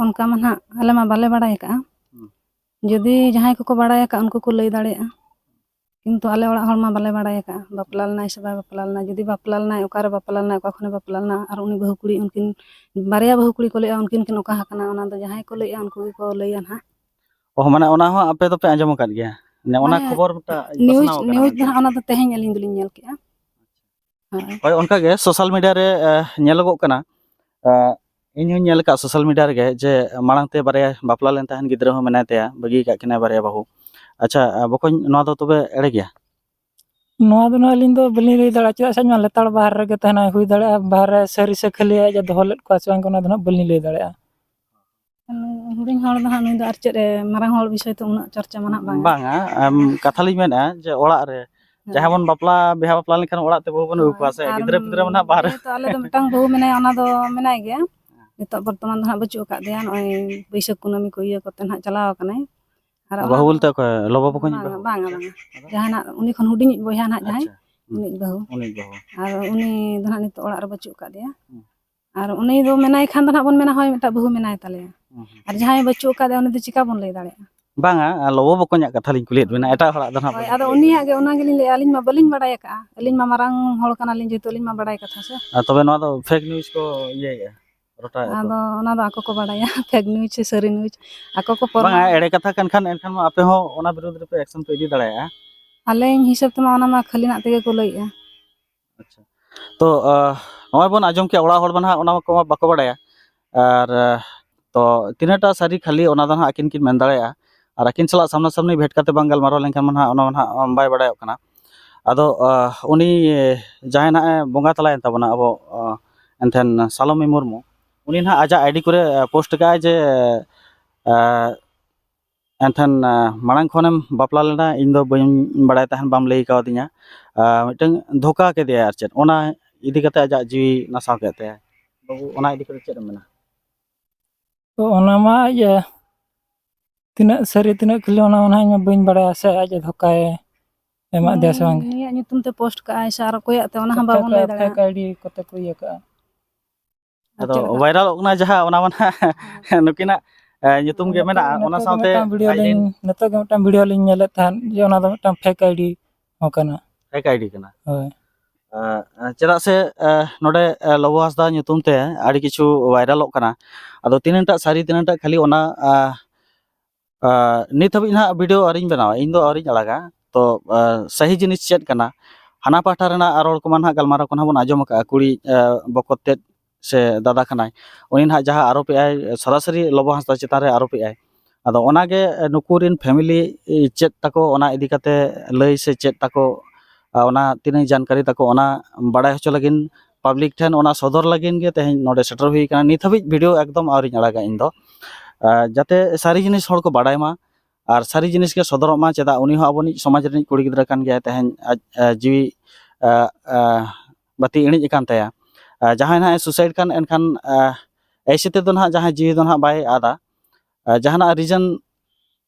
ᱚᱱᱠᱟ ᱢᱟ ᱱᱟᱦᱟᱜ ᱟᱞᱮ ᱢᱟ ᱵᱟᱞᱮ ᱵᱟᱲᱟᱭ ᱟᱠᱟᱜᱼᱟ᱾ ᱦᱩᱸ᱾ ᱡᱩᱫᱤ ᱡᱟᱦᱟᱸᱭ ᱠᱚᱠᱚ ᱵᱟᱲᱟᱭ ᱟᱠᱟᱫ ᱩᱱᱠᱩ ᱠᱚ ᱞᱟᱹᱭ ᱫᱟᱲᱮᱭᱟᱜᱼᱟ, ᱠᱤᱱᱛᱩ ᱟᱞᱮ ᱚᱲᱟᱜ ᱦᱚᱲ ᱢᱟ ᱵᱟᱞᱮ ᱵᱟᱲᱟᱭ ᱟᱠᱟᱫᱼᱟ ᱵᱟᱯᱞᱟ ᱞᱮᱱᱟᱭ ᱥᱮ ᱵᱟᱭ ᱵᱟᱯᱞᱟ ᱞᱮᱱᱟ, ᱡᱩᱫᱤ ᱵᱟᱯᱞᱟ ᱞᱮᱱᱟᱭ, ᱚᱠᱟᱨᱮ ᱵᱟᱯᱞᱟ ᱞᱮᱱᱟᱭ, ᱚᱠᱟ ᱠᱷᱚᱱᱮ ᱵᱟᱯᱞᱟ ᱞᱮᱱᱟ, ᱟᱨ ᱩᱱᱤ ᱵᱟᱹᱦᱩ ᱠᱩᱲᱤ, ᱩᱱᱠᱤᱱ ᱵᱟᱨᱭᱟ ᱵᱟᱹᱦᱩ ᱠᱩᱲᱤ ᱠᱚ ᱞᱟᱹᱭᱮᱫᱼᱟ, ᱩᱱᱠᱤᱱ ᱠᱤᱱ ᱚᱠᱟ ᱟᱠᱟᱱᱟ, ᱚᱱᱟ ᱫᱚ ᱡᱟᱦᱟᱸᱭ ᱠᱚ ᱞᱟᱹᱭᱮᱫᱼᱟ ᱩᱱᱠᱩ ᱜᱮᱠᱚ ᱞᱟᱹᱭᱟ ᱱᱟᱦᱟᱜ᱾ ᱚ, ᱢᱟᱱᱮ ᱚᱱᱟ ᱦᱚᱸ ᱟᱯᱮ ᱫᱚᱯᱮ ᱟᱸᱡᱚᱢ ᱟᱠᱟᱫ ᱜᱮᱭᱟ? ᱢᱟᱱᱮ ᱚᱱᱟ ᱢᱟᱱᱮ ᱠᱷᱚᱵᱚᱨ ᱢᱤᱫᱴᱟᱝ ᱱᱤᱭᱩᱡᱽ, ᱯᱟᱥᱱᱟᱣ ᱟᱠᱟᱱᱟ ᱱᱤᱭᱩᱡᱽ ᱢᱮᱱᱛᱮ? ᱫᱚ ᱱᱟᱦᱟᱜ ᱚᱱᱟ ᱫᱚ ᱛᱮᱦᱮᱧ ᱟᱹᱞᱤᱧ ᱫᱚᱞᱤᱧ ᱧᱮᱞ ᱠᱮᱜᱼᱟ᱾ ᱦᱳᱭ᱾ ᱦᱳᱭ, ᱚᱱᱠᱟᱜᱮ ᱥᱳᱥᱟᱞ ᱢᱤᱰᱤᱭᱟ ᱨᱮ ᱧᱮᱞᱚᱜᱚᱜ ᱠᱟᱱᱟ᱾ ᱤᱧ ᱦᱚᱸᱧ ᱧᱮᱞ ᱟᱠᱟᱫ ᱥᱳᱥᱟᱞ ᱢᱤᱰᱤᱭᱟ ᱨᱮᱜᱮ ᱡᱮ ᱢᱟᱲᱟᱝ ᱛᱮ ᱵᱟᱨᱭᱟ ᱵᱟᱯᱞᱟ ᱞᱮᱱ ᱛᱟᱦᱮᱱ, ᱜᱤᱫᱽᱨᱟᱹ ᱦᱚᱸ ᱢᱮᱱᱟᱭ ᱛᱟᱭᱟ, ᱵᱟᱹᱜᱤ ᱟᱠᱟᱫ ᱠᱤᱱᱟᱭ ᱵᱟᱨᱭᱟ ᱵᱟᱹᱦᱩ᱾ ᱟᱪᱪᱷᱟ, ᱵᱚᱠᱚᱧ, ᱱᱚᱣᱟ ᱫᱚ ᱛᱚᱵᱮ ᱮᱲᱮ ᱜᱮᱭᱟ? ᱱᱚᱣᱟ ᱫᱚ ᱱᱟᱦᱟᱜ ᱟᱹᱞᱤᱧ ᱫᱚ ᱵᱟᱹᱞᱤᱧ ᱞᱟᱹᱭ ᱫᱟᱲᱮᱭᱟᱜᱼᱟ, ᱪᱮᱫᱟᱜ ᱥᱮ ᱟᱡ ᱢᱟ ᱞᱮᱛᱟᱲ ᱵᱟᱦᱨᱮ ᱨᱮᱜᱮ ᱛᱟᱦᱮᱱᱟᱭ᱾ ᱦᱩᱭ ᱫᱟᱲᱮᱭᱟᱜᱼᱟ ᱵᱟᱦᱨᱮ ᱥᱟᱹᱨᱤ ᱥᱮ ᱠᱷᱟᱹᱞᱤ ᱟᱡ ᱮ ᱫᱚᱦᱚ ᱞᱮᱫ ᱠᱚᱣᱟ ᱥᱮ ᱵᱟᱝ, ᱚᱱᱟ ᱫᱚ ᱱᱟᱦᱟᱜ ᱵᱟᱹᱞᱤᱧ ᱞᱟᱹᱭ ᱫᱟᱲᱮᱭᱟᱜᱼᱟ᱾ ᱦᱩᱰᱤᱧ ᱦᱚᱲ ᱫᱚ ᱦᱟᱸᱜ ᱱᱩᱭ ᱫᱚ ᱟᱨ ᱪᱮᱫ ᱮ, ᱢᱟᱨᱟᱝ ᱦᱚᱲ ᱵᱤᱥᱚᱭ ᱛᱮ ᱩᱱᱟᱹᱜ ᱪᱚᱨᱪᱟ ᱢᱟ ᱱᱟᱜ ᱵᱟᱝᱟ᱾ ᱵᱟᱝᱟ, ᱮᱢ, ᱠᱟᱛᱷᱟ ᱞᱤᱧ ᱢᱮᱱᱮᱫᱼᱟ ᱡᱮ ᱚᱲᱟᱜ ᱨᱮ ᱦᱮᱸ᱾ ᱡᱟᱦᱟᱸᱭ ᱵᱚᱱ ᱵᱟᱯᱞᱟ, ᱵᱤᱦᱟ ᱵᱟᱯᱞᱟ ᱞᱮᱱᱠᱷᱟᱱ ᱚᱲᱟᱜ ᱛᱮ ᱵᱟᱹᱦᱩ ᱵᱚᱱ ᱟᱹᱜᱩ ᱦᱳᱭ, ᱠᱚᱣᱟ ᱥᱮ, ᱟᱨ ᱜᱤᱫᱽᱨᱟᱹ ᱯᱤᱫᱽᱨᱟᱹ ᱢᱟ ᱱᱟᱜ ᱵᱟᱦᱨᱮ᱾ ᱡᱮᱦᱮᱛᱩ ᱟᱞᱮ ᱫᱚ ᱢᱤᱫᱴᱟᱝ ᱵᱟᱹᱦᱩ ᱢᱮᱱᱟᱭᱟ, ᱚᱱᱟ ᱫᱚ ᱢᱮᱱᱟᱭ ᱜᱮᱭᱟ᱾ ᱱᱤᱛᱚᱜ ᱵᱚᱨᱛᱚᱢᱟᱱ ᱫᱚ ᱦᱟᱸᱜ ᱵᱟᱹᱪᱩᱜ ᱟᱠᱟᱫ ᱫᱮᱭᱟ, ᱱᱚᱜᱼᱚᱭ ᱵᱟᱹᱭᱥᱟᱹᱠᱷ ᱠᱩᱱᱟᱹᱢᱤ ᱠᱚ ᱤᱭᱟᱹ ᱠᱚᱛᱮ ᱱᱟᱜ ᱪᱟᱞᱟᱣ ᱟᱠᱟᱱᱟᱭ᱾ ᱟᱨ ᱚᱱᱟ ᱵᱟᱹᱦᱩ ᱫᱚ ᱵᱚᱞᱛᱮ ᱚᱠᱚᱭ? ᱞᱚᱵᱚ ᱵᱚᱠᱚᱧ ᱵᱟᱝᱟ, ᱵᱟᱹᱦᱩ? ᱵᱟᱝᱟ, ᱵᱟᱝᱟ᱾ ᱟᱫᱚ? ᱡᱟᱦᱟᱸ ᱱᱟᱜ ᱩᱱᱤ ᱠᱷᱚᱱ ᱦᱩᱰᱤᱧᱤᱡ ᱵᱚᱭᱦᱟ ᱱᱟᱜ ᱡᱟᱦᱟᱸᱭ, ᱟᱪᱪᱷᱟ᱾ ᱦᱩᱸ᱾ ᱩᱱᱤ ᱵᱟᱹᱦᱩ᱾ ᱩᱱᱤ ᱵᱟᱹᱦᱩ᱾ ᱟᱨ ᱩᱱᱤ ᱫᱚ ᱱᱟᱜ ᱱᱤᱛᱚᱜ ᱚᱲᱟᱜ ᱨᱮ ᱵᱟᱹᱪᱩᱜ ᱟᱠᱟᱫ ᱫᱮᱭᱟ᱾ ᱦᱩᱸ᱾ ᱟᱨ ᱩᱱᱤ ᱫᱚ ᱢᱮᱱᱟᱭ ᱠᱷᱟᱱ ᱫᱚ ᱱᱟᱦᱟᱜ ᱵᱚᱱ ᱢᱮᱱᱟ, "ᱦᱳᱭ, ᱢᱤᱫᱴᱟᱝ ᱵᱟᱹᱦᱩ ᱢᱮᱱᱟᱭ ᱛᱟᱞᱮᱭᱟ᱾" ᱦᱩᱸ, ᱦᱩᱸ᱾ ᱟᱨ ᱡᱟᱦᱟᱸᱭ ᱵᱟᱹᱪᱩᱜ ᱟᱠᱟᱫᱮᱭᱟ, ᱩᱱᱤ ᱫᱚ ᱪᱤᱠᱟ ᱵᱚᱱ ᱞᱟᱹᱭ ᱫᱟᱲᱮᱭᱟᱜᱼᱟ? ᱵᱟᱝᱟ, ᱞᱚᱵᱚ ᱵᱚᱠᱚᱧᱟᱜ ᱠᱟᱛᱷᱟ ᱞᱤᱧ ᱠᱩᱞᱤᱭᱮᱫ ᱵᱮᱱᱟ, ᱮᱴᱟᱜ ᱦᱚᱲᱟᱜ ᱫᱚ ᱱᱟᱦᱟᱜ ᱦᱳᱭ, ᱵᱟᱹᱞᱤᱧ ᱟᱫᱚ ᱞᱟᱹᱭ ᱩᱱᱤᱭᱟᱜ ᱜᱮ, ᱚᱱᱟ ᱜᱮᱞᱤᱧ ᱞᱟᱹᱭᱟ, ᱟᱹᱞᱤᱧ ᱢᱟ ᱵᱟᱹᱞᱤᱧ ᱵᱟᱲᱟᱭ ᱟᱠᱟᱜᱼᱟ᱾ ᱟᱹᱞᱤᱧ ᱢᱟ ᱢᱟᱨᱟᱝ ᱦᱚᱲ ᱠᱟᱱᱟᱞᱤᱧ, ᱡᱮᱦᱮᱛᱩ ᱟᱹᱞᱤᱧ ᱢᱟ ᱵᱟᱲᱟᱭ ᱠᱟᱛᱷᱟ ᱥᱮ᱾ ᱟᱨ ᱛᱚᱵᱮ ᱱᱚᱣᱟ ᱫᱚ fake news ᱠᱚ ᱤᱭᱟᱹᱭᱮᱫᱼᱟ, ᱨᱚᱴᱟᱭᱮᱫᱼᱟ ᱠᱚ? ᱟᱫᱚ ᱚᱱᱟ ᱫᱚ ᱟᱠᱚ ᱠᱚ ᱵᱟᱲᱟᱭᱟ, fake news ᱥᱮ ᱥᱟᱹᱨᱤ news, ᱟᱠᱚ ᱠᱚ ᱯᱚᱨᱢᱟᱱ᱾ ᱵᱟᱝᱟ, ᱮᱲᱮ ᱠᱟᱛᱷᱟ ᱠᱟᱱ ᱠᱷᱟᱱ ᱮᱱᱠᱷᱟᱱ ᱢᱟ ᱟᱯᱮ ᱦᱚᱸ ᱚᱱᱟ ᱵᱤᱨᱩᱫᱽ ᱨᱮᱯᱮ action ᱯᱮ ᱤᱫᱤ ᱫᱟᱲᱮᱭᱟᱜᱼᱟ᱾ ᱟᱹᱞᱤᱧ ᱦᱤᱥᱟᱹᱵ ᱛᱮᱢᱟ ᱚᱱᱟ ᱢᱟ ᱠᱷᱟᱹᱞᱤᱱᱟᱜ ᱛᱮᱜᱮ ᱠᱚ ᱞᱟᱹᱭᱮᱫᱼᱟ᱾ ᱟᱪᱪᱷᱟ, ᱛᱚ, ᱟᱦ, ᱱᱚᱜᱼᱚᱭ ᱵᱚᱱ ᱟᱸᱡᱚᱢ ᱠᱮᱜᱼᱟ, ᱚᱲᱟᱜ ᱦᱚᱲ ᱢᱟ ᱱᱟᱦᱟᱜ ᱚᱱᱟ ᱠᱚ ᱢᱟ ᱵᱟᱠᱚ ᱵᱟᱲᱟᱭᱟ᱾ ᱟᱨ, ᱟᱦ, ᱛᱚ, ᱛᱤᱱᱟᱹᱜᱴᱟ ᱥᱟᱹᱨᱤ ᱠᱷᱟᱹᱞᱤ, ᱚᱱᱟ ᱫᱚ ᱱᱟᱦᱟᱜ ᱟᱹᱠᱤᱱ ᱠᱤᱱ ᱢᱮᱱ ᱫᱟᱲᱮᱭᱟᱜᱼᱟ᱾ ᱟᱨ ᱟᱹᱠᱤᱱ ᱥᱟᱞᱟᱜ ᱥᱟᱢᱱᱟ ᱥᱟᱢᱱᱤ ᱵᱷᱮᱴ ᱠᱟᱛᱮ ᱵᱟᱝ ᱜᱟᱞᱢᱟᱨᱟᱣ ᱞᱮᱱᱠᱷᱟᱱ ᱢᱟ ᱱᱟᱦᱟᱜ ᱚᱱᱟ ᱢᱟ ᱱᱟᱦᱟᱜ ᱵᱟᱭ ᱵᱟᱲᱟᱭᱚᱜ ᱠᱟᱱᱟ᱾ ᱟᱫᱚ, ᱟᱦ, ᱩᱱᱤ ᱡᱟᱦᱟᱸᱭ ᱱᱟᱦᱟᱜ ᱮ ᱵᱚᱸᱜᱟ ᱛᱟᱞᱟᱭᱮᱱ ᱛᱟᱵᱚᱱᱟ ᱟᱵᱚ, ᱟᱦ, ᱮᱱᱛᱷᱮᱱ ᱥᱟᱞᱚᱢᱤ ᱢᱩᱨᱢᱩ, ᱩᱱᱤ ᱱᱟᱦᱟᱜ ᱟᱡᱟᱜ ID ᱠᱚᱨᱮ, ᱟᱦ, post ᱠᱟᱜᱼᱟᱭ ᱡᱮ, ᱟᱦ, ᱮᱱᱠᱷᱟᱱ, ᱟᱦ, ᱢᱟᱲᱟᱝ ᱠᱷᱚᱱᱮᱢ ᱵᱟᱯᱞᱟ ᱞᱮᱱᱟ, ᱤᱧ ᱫᱚ ᱵᱟᱹᱧ ᱵᱟᱲᱟᱭ ᱛᱟᱦᱮᱱ, ᱵᱟᱢ ᱞᱟᱹᱭ ᱠᱟᱣᱫᱤᱧᱟ᱾ ᱟᱦ, ᱢᱤᱫᱴᱟᱝ ᱫᱷᱳᱠᱟ ᱠᱮᱫᱮᱭᱟᱭ ᱟᱨ ᱪᱮᱫ, ᱚᱱᱟ ᱤᱫᱤ ᱠᱟᱛᱮ ᱟᱡᱟᱜ ᱡᱤᱣᱤ ᱱᱟᱥᱟᱣ ᱠᱮᱫ ᱛᱟᱭᱟ᱾ ᱵᱟᱹᱵᱩ, ᱚᱱᱟ ᱤᱫᱤ ᱠᱟᱛᱮ ᱪᱮᱫ ᱮᱢ ᱢᱮᱱᱟ? ᱛᱚ ᱚᱱᱟ ᱢᱟ ᱤᱭᱟᱹ, ᱛᱤᱱᱟᱹᱜ ᱥᱟᱹᱨᱤ ᱛᱤᱱᱟᱹᱜ ᱠᱷᱟᱹᱞᱤ, ᱚᱱᱟ ᱢᱟ ᱱᱟᱦᱟᱜ ᱤᱧ ᱢᱟ ᱵᱟᱹᱧ ᱵᱟᱲᱟᱭᱟ ᱥᱮ, ᱟᱡ ᱮ ᱫᱷᱳᱠᱟᱭ ᱮᱢᱟᱜ ᱫᱮᱭᱟ ᱥᱮ ᱵᱟᱝ? ᱩᱱᱤᱭᱟᱜ ᱧᱩᱛᱩᱢ ᱛᱮ post ᱠᱟᱜᱼᱟᱭ ᱥᱮ ᱟᱨ ᱚᱠᱚᱭᱟᱜ ᱛᱮ, ᱚᱱᱟ ᱦᱚᱸ ᱵᱟᱵᱚᱱ ᱞᱟᱹᱭ ᱫᱟᱲᱮᱭᱟᱜᱼᱟ᱾ Fake ID ᱠᱚᱛᱮ ᱠᱚ ᱤᱭᱟᱹ ᱠᱟᱜᱼᱟ᱾ ᱟᱫᱚ ᱪᱮᱫ ᱞᱮᱠᱟ? Viralᱚᱜ ᱠᱟᱱᱟ ᱡᱟᱦᱟᱸ, ᱚᱱᱟ ᱢᱟ ᱱᱟᱦᱟᱜ ᱱᱩᱠᱤᱱᱟᱜ, ᱮ, ᱧᱩᱛᱩᱢ ᱜᱮ ᱱᱤᱛᱚᱜ, ᱢᱮᱱᱟᱜᱼᱟ, ᱚᱱᱟ ᱱᱤᱛᱚᱜ ᱜᱮ ᱥᱟᱶᱛᱮ ᱢᱤᱫᱴᱟᱝ video ᱟᱡ ᱞᱤᱧ, ᱨᱮᱱ ᱱᱤᱛᱚᱜ ᱜᱮ ᱢᱤᱫᱴᱟᱝ video ᱞᱤᱧ ᱧᱮᱞᱮᱫ ᱛᱟᱦᱮᱸᱫ ᱡᱮ ᱚᱱᱟ ᱫᱚ ᱢᱤᱫᱴᱟᱝ fake ID ᱦᱚᱸ ᱠᱟᱱᱟ᱾ Fake ID ᱠᱟᱱᱟ᱾ ᱦᱳᱭ᱾ ᱮ, ᱪᱮᱫᱟᱜ ᱥᱮ, ᱮ, ᱱᱚᱰᱮ, ᱮ, ᱞᱚᱵᱚ ᱦᱟᱸᱥᱫᱟ ᱧᱩᱛᱩᱢ ᱛᱮ ᱟᱹᱰᱤ ᱠᱤᱪᱷᱩ viralᱚᱜ ᱠᱟᱱᱟ᱾ ᱟᱫᱚ ᱛᱤᱱᱟᱹᱜ ᱴᱟᱜ ᱥᱟᱹᱨᱤ, ᱛᱤᱱᱟᱹᱜ ᱴᱟᱜ ᱠᱷᱟᱹᱞᱤ, ᱚᱱᱟ, ᱮ, ᱮ, ᱱᱤᱛ ᱦᱟᱹᱵᱤᱡ ᱱᱟᱦᱟᱜ video ᱟᱹᱣᱨᱤᱧ ᱵᱮᱱᱟᱣᱟ, ᱤᱧ ᱫᱚ ᱟᱹᱣᱨᱤᱧ ᱟᱲᱟᱜᱟ᱾ ᱛᱚ, ᱮ, ᱥᱟᱹᱦᱤ ᱡᱤᱱᱤᱥ ᱪᱮᱫ ᱠᱟᱱᱟ, ᱦᱟᱱᱟ ᱯᱟᱦᱴᱟ ᱨᱮᱱᱟᱜ ᱨᱚᱲ ᱠᱚᱢᱟ ᱱᱟᱦᱟᱜ, ᱜᱟᱞᱢᱟᱨᱟᱣ ᱠᱚ ᱱᱟᱦᱟᱜ ᱵᱚᱱ ᱟᱸᱡᱚᱢ ᱟᱠᱟᱫᱼᱟ, ᱠᱩᱲᱤ, ᱮ, ᱵᱚᱠᱚᱛ ᱛᱮᱫ ᱥᱮ ᱫᱟᱫᱟ ᱠᱟᱱᱟᱭ, ᱩᱱᱤ ᱱᱟᱦᱟᱜ ᱡᱟᱦᱟᱸ ᱟᱨᱚᱯᱮᱜᱼᱟᱭ, ᱥᱚᱨᱟᱥᱚᱨᱤ ᱞᱚᱵᱚ ᱦᱟᱸᱥᱫᱟ ᱪᱮᱛᱟᱱ ᱨᱮ ᱟᱨᱚᱯᱮᱜᱼᱟᱭ᱾ ᱟᱫᱚ ᱚᱱᱟᱜᱮ, ᱮ, ᱱᱩᱠᱩ ᱨᱮᱱ family ᱪᱮᱫ ᱛᱟᱠᱚ, ᱚᱱᱟ ᱤᱫᱤ ᱠᱟᱛᱮ ᱞᱟᱹᱭ ᱥᱮ ᱪᱮᱫ ᱛᱟᱠᱚ, ᱟ, ᱚᱱᱟ ᱛᱤᱱᱟᱹᱜ ᱡᱟᱱᱠᱟᱨᱤ ᱛᱟᱠᱚ, ᱚᱱᱟ ᱵᱟᱲᱟᱭ ᱦᱚᱪᱚ ᱞᱟᱹᱜᱤᱫ, public ᱴᱷᱮᱱ ᱚᱱᱟ ᱥᱚᱫᱚᱨ ᱞᱟᱹᱜᱤᱫ ᱜᱮ ᱛᱮᱦᱮᱧ ᱱᱚᱰᱮ ᱥᱮᱴᱮᱨ ᱦᱩᱭ ᱠᱟᱱᱟ᱾ ᱱᱤᱛ ᱦᱟᱹᱵᱤᱡ video ᱮᱠᱫᱚᱢ ᱟᱹᱣᱨᱤᱧ ᱟᱲᱟᱜᱟ ᱤᱧ ᱫᱚ, ᱟ, ᱡᱟᱛᱮ ᱥᱟᱹᱨᱤ ᱡᱤᱱᱤᱥ ᱦᱚᱲ ᱠᱚ ᱵᱟᱲᱟᱭ ᱢᱟ ᱟᱨ ᱥᱟᱹᱨᱤ ᱡᱤᱱᱤᱥ ᱜᱮ ᱥᱚᱫᱚᱨᱚᱜ ᱢᱟ᱾ ᱪᱮᱫᱟᱜ, ᱩᱱᱤ ᱦᱚᱸ ᱟᱵᱚᱱᱤᱡ ᱥᱚᱢᱟᱡᱽ ᱨᱤᱱᱤᱡ ᱠᱩᱲᱤ ᱜᱤᱫᱽᱨᱟᱹ ᱠᱟᱱ ᱜᱮᱭᱟᱭ, ᱛᱮᱦᱮᱧ ᱟᱡ, ᱟ, ᱡᱤᱣᱤ, ᱟ, ᱟ, ᱵᱟᱹᱛᱤ ᱤᱬᱤᱡ ᱟᱠᱟᱱ ᱛᱟᱭᱟ᱾ ᱟ, ᱡᱟᱦᱟᱸᱭ ᱱᱟᱦᱟᱜ ᱮ suicide ᱠᱟᱱ, ᱮᱱᱠᱷᱟᱱ, ᱟ, ᱮᱭᱥᱮ ᱛᱮᱫᱚ ᱱᱟᱦᱟᱜ ᱡᱟᱦᱟᱸᱭ ᱡᱤᱣᱤ ᱫᱚ ᱱᱟᱦᱟᱜ ᱵᱟᱭ ᱟᱫᱟ᱾ ᱟ, ᱡᱟᱦᱟᱱᱟᱜ reason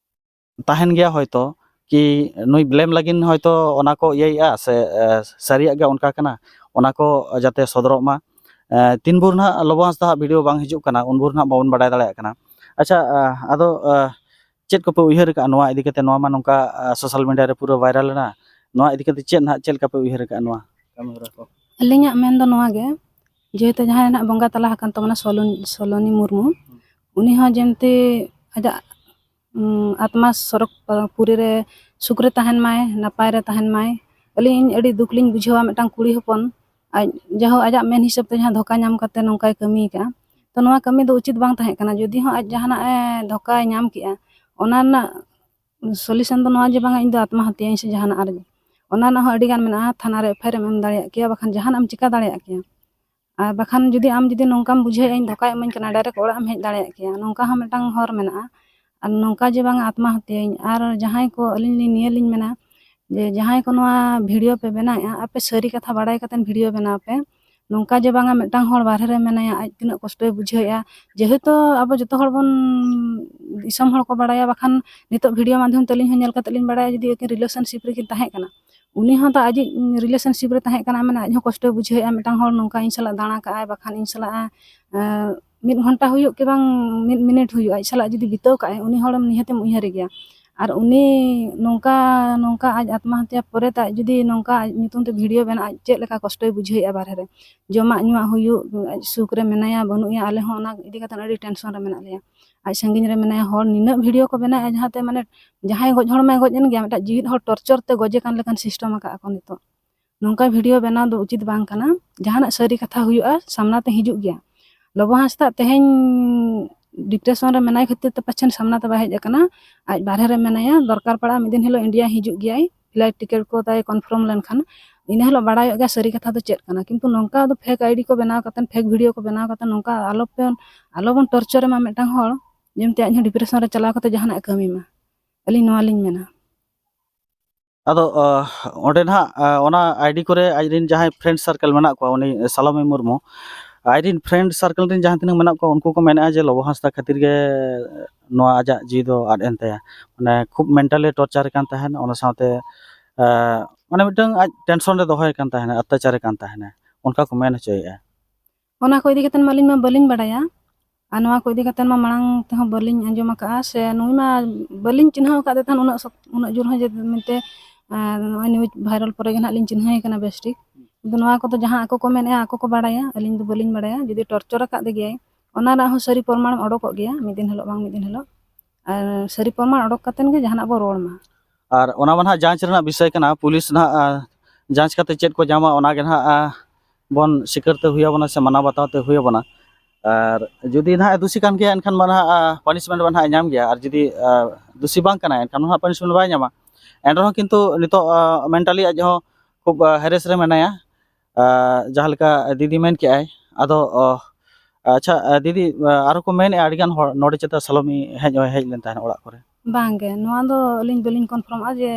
ᱛᱟᱦᱮᱱ ᱜᱮᱭᱟ ᱦᱚᱭᱛᱚ, ᱠᱤ ᱱᱩᱭ blame ᱞᱟᱹᱜᱤᱫ ᱦᱚᱭᱛᱚ ᱚᱱᱟ ᱠᱚ ᱤᱭᱟᱹᱭᱮᱜᱼᱟ ᱥᱮ, ᱮ, ᱥᱟᱹᱨᱤᱭᱟᱜ ᱜᱮ ᱚᱱᱠᱟ ᱠᱟᱱᱟ, ᱚᱱᱟ ᱠᱚ ᱡᱟᱛᱮ ᱥᱚᱫᱚᱨᱚᱜ ᱢᱟ᱾ ᱛᱤᱱ ᱵᱷᱳᱨ ᱱᱟᱦᱟᱜ ᱞᱚᱵᱚ ᱦᱟᱸᱥᱫᱟ ᱦᱟᱜ ᱵᱷᱤᱰᱤᱭᱳ ᱵᱟᱝ ᱦᱤᱡᱩᱜ ᱠᱟᱱᱟ, ᱩᱱ ᱵᱷᱳᱨ ᱱᱟᱦᱟᱜ ᱵᱟᱵᱚᱱ ᱵᱟᱰᱟᱭ ᱫᱟᱲᱮᱭᱟᱜ ᱠᱟᱱᱟ᱾ ᱟᱪᱪᱷᱟ, ᱟᱫᱚ ᱪᱮᱫ ᱠᱚᱯᱮ ᱩᱭᱦᱟᱹᱨ ᱟᱠᱟᱫᱼᱟ ᱱᱚᱣᱟ ᱤᱫᱤ ᱠᱟᱛᱮ? ᱱᱚᱣᱟ ᱢᱟ ᱱᱚᱝᱠᱟ ᱥᱳᱥᱟᱞ ᱢᱤᱰᱤᱭᱟ ᱨᱮ ᱯᱩᱨᱟᱹ ᱵᱷᱟᱭᱨᱟᱞ ᱮᱱᱟ, ᱱᱚᱣᱟ ᱤᱫᱤ ᱠᱟᱛᱮ ᱪᱮᱫ ᱱᱟᱦᱟᱜ, ᱪᱮᱫ ᱞᱮᱠᱟ ᱯᱮ ᱩᱭᱦᱟᱹᱨ ᱟᱠᱟᱫᱼᱟ ᱱᱚᱣᱟ ᱠᱟᱹᱢᱤ ᱦᱚᱨᱟ ᱠᱚ? ᱟᱹᱞᱤᱧᱟᱜ ᱢᱮᱱ ᱫᱚ ᱱᱚᱣᱟ ᱜᱮ, ᱡᱮᱦᱮᱛᱩ ᱡᱟᱦᱟᱸᱭ ᱱᱟᱦᱟᱜ ᱵᱚᱸᱜᱟ ᱛᱟᱞᱟ ᱟᱠᱟᱱ ᱛᱟᱵᱚᱱᱟ ᱥᱚᱞᱚᱱ-, ᱥᱚᱞᱚᱱᱤ ᱢᱩᱨᱢᱩ, ᱩᱱᱤ ᱦᱚᱸ ᱡᱮᱢᱛᱤ ᱟᱡᱟᱜ, ᱩᱸ, ᱟᱛᱢᱟ ᱥᱚᱨᱚᱜᱽ ᱯᱩᱨᱤ ᱨᱮ ᱥᱩᱠ ᱨᱮ ᱛᱟᱦᱮᱱ ᱢᱟᱭ, ᱱᱟᱯᱟᱭ ᱨᱮ ᱛᱟᱦᱮᱱ ᱢᱟᱭ᱾ ᱟᱹᱞᱤᱧ ᱟᱹᱰᱤ ᱫᱩᱠ ᱞᱤᱧ ᱵᱩᱡᱷᱟᱹᱣᱟ, ᱢᱤᱫᱴᱟᱝ ᱠᱩᱲᱤ ᱦᱚᱯᱚᱱ ᱟᱡ ᱡᱟᱦᱳ ᱟᱡᱟᱜ ᱢᱮᱱ ᱦᱤᱥᱟᱹᱵ ᱛᱮ ᱡᱟᱦᱟᱸ ᱫᱷᱳᱠᱟ ᱧᱟᱢ ᱠᱟᱛᱮ ᱱᱚᱝᱠᱟᱭ ᱠᱟᱹᱢᱤ ᱟᱠᱟᱫᱼᱟ, ᱛᱚ ᱱᱚᱣᱟ ᱠᱟᱹᱢᱤ ᱫᱚ ᱩᱪᱤᱛ ᱵᱟᱝ ᱛᱟᱦᱮᱸ ᱠᱟᱱᱟ᱾ ᱡᱩᱫᱤ ᱦᱚᱸ ᱟᱡ ᱡᱟᱦᱟᱱᱟᱜ ᱮ ᱫᱷᱳᱠᱟᱭ ᱧᱟᱢ ᱠᱮᱜᱼᱟ, ᱚᱱᱟ ᱨᱮᱱᱟᱜ ᱥᱚᱞᱤᱭᱩᱥᱚᱱ ᱫᱚ ᱱᱚᱣᱟ ᱡᱮ ᱵᱟᱝᱟ ᱤᱧ ᱫᱚ ᱟᱛᱢᱟ ᱦᱚᱛᱭᱟᱭᱟᱹᱧ ᱥᱮ ᱡᱟᱦᱟᱱᱟᱜ ᱨᱮᱜᱮ, ᱚᱱᱟ ᱨᱮᱱᱟᱜ ᱦᱚᱸ ᱟᱹᱰᱤ ᱜᱟᱱ ᱢᱮᱱᱟᱜᱼᱟ᱾ ᱛᱷᱟᱱᱟ ᱨᱮ ᱮᱯᱷ ᱟᱭ ᱟᱨ ᱮᱢ ᱮᱢ ᱫᱟᱲᱮᱭᱟᱜ ᱠᱮᱭᱟ, ᱵᱟᱠᱷᱟᱱ ᱡᱟᱦᱟᱱᱟᱜ ᱮᱢ ᱪᱤᱠᱟ ᱫᱟᱲᱮᱭᱟᱜ ᱠᱮᱭᱟ᱾ ᱟᱨ ᱵᱟᱠᱷᱟᱱ ᱡᱩᱫᱤ ᱟᱢ ᱡᱩᱫᱤ ᱱᱚᱝᱠᱟᱢ ᱵᱩᱡᱷᱟᱹᱣᱮᱫᱼᱟ ᱤᱧ ᱫᱷᱳᱠᱟᱭ ᱮᱢᱟᱹᱧ ᱠᱟᱱᱟ, ᱰᱟᱭᱨᱮᱠᱴ ᱚᱲᱟᱜ ᱮᱢ ᱦᱮᱡ ᱫᱟᱲᱮᱭᱟᱜ ᱠᱮᱭᱟ, ᱱᱚᱝᱠᱟ ᱦᱚᱸ ᱢᱤᱫᱴᱟᱝ ᱦᱚᱨ ᱢᱮᱱᱟᱜᱼᱟ᱾ ᱟᱨ ᱱᱚᱝᱠᱟ ᱡᱮ ᱵᱟᱝᱟ ᱟᱛᱢᱟ ᱦᱚᱛᱭᱟᱭᱟᱹᱧ᱾ ᱟᱨ ᱡᱟᱦᱟᱸᱭ ᱠᱚ, ᱟᱹᱞᱤᱧ ᱞᱤᱧ ᱱᱤᱭᱟᱹ ᱞᱤᱧ ᱢᱮᱱᱟ ᱡᱮ ᱡᱟᱦᱟᱸᱭ ᱠᱚ ᱱᱚᱣᱟ ᱵᱷᱤᱰᱤᱭᱳ ᱯᱮ ᱵᱮᱱᱟᱣᱮᱫᱼᱟ, ᱟᱯᱮ ᱥᱟᱹᱨᱤ ᱠᱟᱛᱷᱟ ᱵᱟᱲᱟᱭ ᱠᱟᱛᱮ ᱵᱷᱤᱰᱤᱭᱳ ᱵᱮᱱᱟᱣ ᱯᱮ᱾ ᱱᱚᱝᱠᱟ ᱡᱮ ᱵᱟᱝᱟ ᱢᱤᱫᱴᱟᱝ ᱦᱚᱲ ᱵᱟᱨᱦᱮ ᱨᱮ ᱢᱮᱱᱟᱭᱟ, ᱟᱡ ᱛᱤᱱᱟᱹᱜ ᱠᱚᱥᱴᱚᱭ ᱵᱩᱡᱷᱟᱹᱣᱮᱫᱼᱟ᱾ ᱡᱮᱦᱮᱛᱩ ᱟᱵᱚ ᱡᱚᱛᱚ ᱦᱚᱲ ᱵᱚᱱ, ᱫᱤᱥᱚᱢ ᱦᱚᱲ ᱠᱚ ᱵᱟᱲᱟᱭᱟ, ᱵᱟᱠᱷᱟᱱ ᱱᱤᱛᱚᱜ ᱵᱷᱤᱰᱤᱭᱳ ᱢᱟᱫᱽᱫᱷᱚᱢ ᱛᱮ ᱟᱹᱞᱤᱧ ᱦᱚᱸ ᱧᱮᱞ ᱠᱟᱛᱮ ᱞᱤᱧ ᱵᱟᱲᱟᱭᱟ, ᱡᱩᱫᱤ ᱟᱹᱠᱤᱱ ᱨᱤᱞᱮᱥᱚᱱᱥᱤᱯ ᱨᱮᱠᱤᱱ ᱛᱟᱦᱮᱸ ᱠᱟᱱᱟ, ᱩᱱᱤ ᱦᱚᱸ ᱛᱚ ᱟᱡᱤᱡ ᱨᱤᱞᱮᱥᱚᱱᱥᱤᱯ ᱨᱮ ᱛᱟᱦᱮᱸ ᱠᱟᱱᱟ, ᱢᱟᱱᱮ ᱟᱡ ᱦᱚᱸ ᱠᱚᱥᱴᱚᱭ ᱵᱩᱡᱷᱟᱹᱣᱮᱫᱼᱟ, ᱢᱤᱫᱴᱟᱝ ᱦᱚᱲ ᱱᱚᱝᱠᱟ ᱤᱧ ᱥᱟᱞᱟᱜ ᱫᱟᱬᱟ ᱠᱟᱜᱼᱟᱭ, ᱵᱟᱠᱷᱟᱱ ᱤᱧ ᱥᱟᱞᱟᱜ, ᱮᱸ, ᱢᱤᱫ ᱜᱷᱚᱱᱴᱟ ᱦᱩᱭᱩᱜ ᱠᱤ ᱵᱟᱝ ᱢᱤᱫ ᱢᱤᱱᱤᱴ ᱦᱩᱭᱩᱜᱼᱟ, ᱟᱡ ᱥᱟᱞᱟᱜ ᱡᱩᱫᱤ ᱵᱤᱛᱟᱹᱣ ᱠᱟᱜᱼᱟᱭ, ᱩᱱᱤ ᱦᱚᱲᱮᱢ ᱱᱤᱦᱟᱹᱛᱮᱢ ᱩᱭᱦᱟᱹᱨᱮ ᱜᱮᱭᱟ᱾ ᱟᱨ ᱩᱱᱤ ᱱᱚᱝᱠᱟ, ᱱᱚᱝᱠᱟ ᱟᱡ ᱟᱛᱢᱟ ᱦᱚᱛᱭᱟ ᱯᱚᱨᱮ ᱛᱮ ᱟᱡ ᱡᱩᱫᱤ ᱱᱚᱝᱠᱟ ᱟᱡ ᱧᱩᱛᱩᱢ ᱛᱮ ᱵᱷᱤᱰᱤᱭᱳ ᱵᱮᱱᱟᱜᱼᱟ, ᱟᱡ ᱪᱮᱫ ᱞᱮᱠᱟ ᱠᱚᱥᱴᱚᱭ ᱵᱩᱡᱷᱟᱹᱣᱮᱫᱼᱟ ᱵᱟᱨᱦᱮ ᱨᱮ, ᱡᱚᱢᱟᱜ ᱧᱩᱣᱟᱜ ᱦᱩᱭᱩᱜ, ᱟᱡ ᱥᱩᱠ ᱨᱮ ᱢᱮᱱᱟᱭᱟ ᱵᱟᱹᱱᱩᱜ ᱮᱭᱟ, ᱟᱞᱮ ᱦᱚᱸ ᱚᱱᱟ ᱤᱫᱤ ᱠᱟᱛᱮ ᱟᱹᱰᱤ ᱴᱮᱱᱥᱚᱱ ᱨᱮ ᱢᱮᱱᱟᱜ ᱞᱮᱭᱟ᱾ ᱟᱡ ᱥᱟᱺᱜᱤᱧ ᱨᱮ ᱢᱮᱱᱟᱭᱟ, ᱦᱚᱲ ᱱᱤᱱᱟᱹᱜ ᱵᱷᱤᱰᱤᱭᱳ ᱠᱚ ᱵᱮᱱᱟᱣᱮᱫᱼᱟ, ᱡᱟᱦᱟᱸᱛᱮ ᱢᱟᱱᱮ ᱡᱟᱦᱟᱸᱭ ᱜᱚᱡ ᱦᱚᱲ ᱢᱟᱭ ᱜᱚᱡ ᱮᱱ ᱜᱮᱭᱟ, ᱢᱤᱫᱴᱟᱝ ᱡᱤᱣᱤᱫ ᱦᱚᱲ ᱴᱚᱨᱪᱚᱨ ᱛᱮ ᱜᱚᱡᱮ ᱠᱟᱱ ᱞᱮᱠᱟᱱ ᱥᱤᱥᱴᱮᱢ ᱟᱠᱟᱫᱼᱟ ᱠᱚ ᱱᱤᱛᱚᱜ᱾ ᱱᱚᱝᱠᱟ ᱵᱷᱤᱰᱤᱭᱳ ᱵᱮᱱᱟᱣ ᱫᱚ ᱩᱪᱤᱛ ᱵᱟᱝ ᱠᱟᱱᱟ᱾ ᱡᱟᱦᱟᱱᱟᱜ ᱥᱟᱹᱨᱤ ᱠᱟᱛᱷᱟ ᱦᱩᱭᱩᱜᱼᱟ, ᱥᱟᱢᱱᱟ ᱛᱮ ᱦᱤᱡᱩᱜ ᱜᱮᱭᱟ᱾ ᱞᱚᱵᱚ ᱦᱟᱸᱥᱫᱟ ᱛᱮᱦᱮᱧ ᱰᱤᱯᱨᱮᱥᱚᱱ ᱨᱮ ᱢᱮᱱᱟᱭ ᱠᱷᱟᱹᱛᱤᱨ ᱛᱮ ᱯᱟᱪᱷᱮᱱ ᱥᱟᱢᱱᱟ ᱛᱮ ᱵᱟᱭ ᱦᱮᱡ ᱟᱠᱟᱱᱟ, ᱟᱡ ᱵᱟᱨᱦᱮ ᱨᱮ ᱢᱮᱱᱟᱭᱟ᱾ ᱫᱚᱨᱠᱟᱨ ᱯᱟᱲᱟᱜᱼᱟ, ᱢᱤᱫ ᱫᱤᱱ ᱦᱤᱞᱳᱜ ᱤᱱᱰᱤᱭᱟ ᱦᱤᱡᱩᱜ ᱜᱮᱭᱟᱭ, ᱯᱷᱞᱟᱭᱤᱴ ᱴᱤᱠᱤᱴ ᱠᱚ ᱛᱟᱭ ᱠᱚᱱᱯᱷᱟᱨᱢ ᱞᱮᱱᱠᱷᱟᱱ ᱤᱱᱟᱹ ᱦᱤᱞᱳᱜ ᱵᱟᱲᱟᱭᱚᱜ ᱜᱮᱭᱟ ᱥᱟᱹᱨᱤ ᱠᱟᱛᱷᱟ ᱫᱚ ᱪᱮᱫ ᱠᱟᱱᱟ᱾ ᱠᱤᱱᱛᱩ ᱱᱚᱝᱠᱟ ᱫᱚ ᱯᱷᱮᱠ ᱟᱭᱰᱤ ᱠᱚ ᱵᱮᱱᱟᱣ ᱠᱟᱛᱮ, ᱯᱷᱮᱠ ᱵᱷᱤᱰᱤᱭᱳ ᱠᱚ ᱵᱮᱱᱟᱣ ᱠᱟᱛᱮ ᱱᱚᱝᱠᱟ ᱟᱞᱚ ᱯᱮ, ᱟᱞᱚ ᱵᱚᱱ ᱴᱚᱨᱪᱟᱨ ᱮᱢᱟ ᱢᱤᱫᱴᱟᱝ ᱦᱚᱲ, ᱡᱮᱢᱛᱤ ᱟᱡ ᱦᱚᱸ ᱰᱤᱯᱨᱮᱥᱚᱱ ᱨᱮ ᱪᱟᱞᱟᱣ ᱠᱟᱛᱮ ᱡᱟᱦᱟᱱᱟᱜ ᱮ ᱠᱟᱹᱢᱤ ᱢᱟ᱾ ᱟᱹᱞᱤᱧ ᱱᱚᱣᱟ ᱞᱤᱧ ᱢᱮᱱᱟ᱾ ᱟᱫᱚ, ᱟᱦ, ᱚᱸᱰᱮ ᱱᱟᱦᱟᱜ, ᱟᱦ, ᱚᱱᱟ ᱟᱭᱰᱤ ᱠᱚᱨᱮ ᱟᱡ ᱨᱮᱱ ᱡᱟᱦᱟᱸᱭ ᱯᱷᱨᱮᱱᱰ ᱥᱟᱨᱠᱮᱞ ᱢᱮᱱᱟᱜ ᱠᱚᱣᱟ, ᱩᱱᱤ ᱥᱟᱞᱚᱢᱤ ᱢᱩᱨᱢᱩ, ᱟᱡ ᱨᱮᱱ ᱯᱷᱨᱮᱱᱰ ᱥᱟᱨᱠᱮᱞ ᱨᱮᱱ ᱡᱟᱦᱟᱸ ᱛᱤᱱᱟᱹᱜ ᱢᱮᱱᱟᱜ ᱠᱚᱣᱟ, ᱩᱱᱠᱩ ᱠᱚ ᱢᱮᱱᱮᱫᱼᱟ ᱡᱮ ᱞᱚᱵᱚ ᱦᱟᱸᱥᱫᱟ ᱠᱷᱟᱹᱛᱤᱨ ᱜᱮ ᱱᱚᱣᱟ ᱟᱡᱟᱜ ᱡᱤᱣᱤ ᱫᱚ ᱟᱫ ᱮᱱ ᱛᱟᱭᱟ᱾ ᱢᱟᱱᱮ ᱠᱷᱩᱵ ᱢᱮᱱᱴᱟᱞᱤ ᱴᱚᱨᱪᱟᱨ ᱠᱟᱱ ᱛᱟᱦᱮᱱ, ᱚᱱᱟ ᱥᱟᱶᱛᱮ, ᱟᱦ, ᱢᱟᱱᱮ ᱢᱤᱫᱴᱟᱝ ᱟᱡ ᱴᱮᱱᱥᱚᱱ ᱨᱮ ᱫᱚᱦᱚᱭᱮ ᱠᱟᱱ ᱛᱟᱦᱮᱱᱟ, ᱚᱛᱛᱟᱪᱟᱨᱮ ᱠᱟᱱ ᱛᱟᱦᱮᱱᱟ, ᱚᱱᱠᱟ ᱠᱚ ᱢᱮᱱ ᱦᱚᱪᱚᱭᱮᱫᱼᱟ᱾ ᱚᱱᱟ ᱠᱚ ᱤᱫᱤ ᱠᱟᱛᱮ ᱢᱟ ᱟᱹᱞᱤᱧ ᱢᱟ ᱵᱟᱹᱞᱤᱧ ᱵᱟᱲᱟᱭᱟ᱾ ᱟᱨ ᱱᱚᱣᱟ ᱠᱚ ᱤᱫᱤ ᱠᱟᱛᱮ ᱢᱟ ᱢᱟᱲᱟᱝ ᱛᱮᱦᱚᱸ ᱵᱟᱹᱞᱤᱧ ᱟᱸᱡᱚᱢ ᱟᱠᱟᱫᱼᱟ, ᱥᱮ ᱱᱩᱭ ᱢᱟ ᱵᱟᱹᱞᱤᱧ ᱪᱤᱱᱦᱟᱹᱣ ᱟᱠᱟᱫᱮ ᱛᱟᱦᱮᱱ ᱩᱱᱟᱹᱜ ᱥᱚᱠ-, ᱩᱱᱟᱹᱜ ᱡᱳᱨ ᱦᱚᱸ, ᱡᱮ ᱢᱮᱱᱛᱮ, ᱟᱨ ᱱᱚᱜᱼᱚᱭ ᱱᱤᱭᱩᱡᱽ ᱵᱷᱟᱭᱨᱟᱞ ᱯᱚᱨᱮ ᱜᱮ ᱱᱟᱦᱟᱜ ᱞᱤᱧ ᱪᱤᱱᱦᱟᱹᱣ ᱮ ᱠᱟᱱᱟ ᱵᱮᱥ ᱴᱷᱤᱠ᱾ ᱠᱤᱱᱛᱩ ᱱᱚᱣᱟ ᱠᱚᱫᱚ ᱡᱟᱦᱟᱸ ᱟᱠᱚ ᱠᱚ ᱢᱮᱱᱮᱫᱼᱟ, ᱟᱠᱚ ᱠᱚ ᱵᱟᱲᱟᱭᱟ, ᱟᱹᱞᱤᱧ ᱫᱚ ᱵᱟᱹᱞᱤᱧ ᱵᱟᱲᱟᱭᱟ᱾ ᱡᱩᱫᱤ ᱴᱚᱨᱪᱚᱨ ᱟᱠᱟᱫᱮ ᱜᱮᱭᱟᱭ, ᱚᱱᱟ ᱨᱮᱱᱟᱜ ᱦᱚᱸ ᱥᱟᱹᱨᱤ ᱯᱨᱚᱢᱟᱬ ᱚᱰᱚᱠᱚᱜ ᱜᱮᱭᱟ ᱢᱤᱫ ᱫᱤᱱ ᱦᱤᱞᱳᱜ ᱵᱟᱝ ᱢᱤᱫ ᱫᱤᱱ ᱦᱤᱞᱳᱜ᱾ ᱟᱨ ᱥᱟᱹᱨᱤ ᱯᱨᱚᱢᱟᱬ ᱚᱰᱚᱠ ᱠᱟᱛᱮᱱ ᱜᱮ ᱡᱟᱦᱟᱱᱟᱜ ᱵᱚ ᱨᱚᱲ ᱢᱟ᱾ ᱟᱨ ᱚᱱᱟ ᱢᱟ ᱱᱟᱦᱟᱜ ᱡᱟᱸᱪ ᱨᱮᱱᱟᱜ ᱵᱤᱥᱚᱭ ᱠᱟᱱᱟ, ᱯᱩᱞᱤᱥ ᱱᱟᱦᱟᱜ, ᱟ, ᱡᱟᱸᱪ ᱠᱟᱛᱮ ᱪᱮᱫ ᱠᱚ ᱧᱟᱢᱟ, ᱚᱱᱟ ᱜᱮ ᱱᱟᱦᱟᱜ, ᱟ, ᱵᱚᱱ ᱥᱤᱠᱟᱹᱨ ᱛᱮ ᱦᱩᱭ ᱟᱵᱚᱱᱟ ᱥᱮ ᱢᱟᱱᱟᱣ ᱵᱟᱛᱟᱣ ᱛᱮ ᱦᱩᱭ ᱟᱵᱚᱱᱟ᱾ ᱟᱨ ᱡᱩᱫᱤ ᱱᱟᱦᱟᱜ ᱮ ᱫᱩᱥᱤ ᱠᱟᱱ ᱜᱮᱭᱟ, ᱮᱱᱠᱷᱟᱱ ᱢᱟ ᱱᱟᱦᱟᱜ, ᱟ, ᱯᱟᱱᱤᱥᱢᱮᱱᱴ ᱢᱟ ᱱᱟᱦᱟᱜ ᱮ ᱧᱟᱢ ᱜᱮᱭᱟ, ᱟᱨ ᱡᱩᱫᱤ, ᱟ, ᱫᱩᱥᱤ ᱵᱟᱝ ᱠᱟᱱᱟᱭ, ᱮᱱᱠᱷᱟᱱ ᱢᱟ ᱱᱟᱦᱟᱜ ᱯᱟᱱᱤᱥᱢᱮᱱᱴ ᱵᱟᱭ ᱧᱟᱢᱟ᱾ ᱮᱱ ᱨᱮᱦᱚᱸ ᱠᱤᱱᱛᱩ ᱱᱤᱛᱚᱜ, ᱟ, ᱢᱮᱱᱴᱟᱞᱤ ᱟᱡ ᱦᱚᱸ ᱠᱷᱩᱵ, ᱟ, ᱦᱮᱨᱮᱥ ᱨᱮ ᱢᱮᱱᱟᱭᱟ, ᱟ, ᱡᱟᱦᱟᱸ ᱞᱮᱠᱟ ᱫᱤᱫᱤ ᱢᱮᱱ ᱠᱮᱜᱼᱟᱭ᱾ ᱟᱫᱚ, ᱚ, ᱟᱪᱪᱷᱟ, ᱟ, ᱫᱤᱫᱤ, ᱟ, ᱟᱨᱚ ᱠᱚ ᱢᱮᱱᱮᱫᱼᱟ ᱟᱹᱰᱤᱜᱟᱱ ᱦᱚᱲ ᱱᱚᱰᱮ ᱪᱮᱛᱟ ᱥᱟᱞᱚᱢᱤ ᱦᱮᱡ ᱦᱚᱸᱭ ᱦᱮᱡ ᱞᱮᱱ ᱛᱟᱦᱮᱱ ᱚᱲᱟᱜ ᱠᱚᱨᱮ᱾ ᱵᱟᱝᱜᱮ, ᱱᱚᱣᱟ ᱫᱚ ᱟᱹᱞᱤᱧ ᱵᱟᱹᱞᱤᱧ ᱠᱚᱱᱯᱷᱟᱨᱢᱚᱜᱼᱟ ᱡᱮ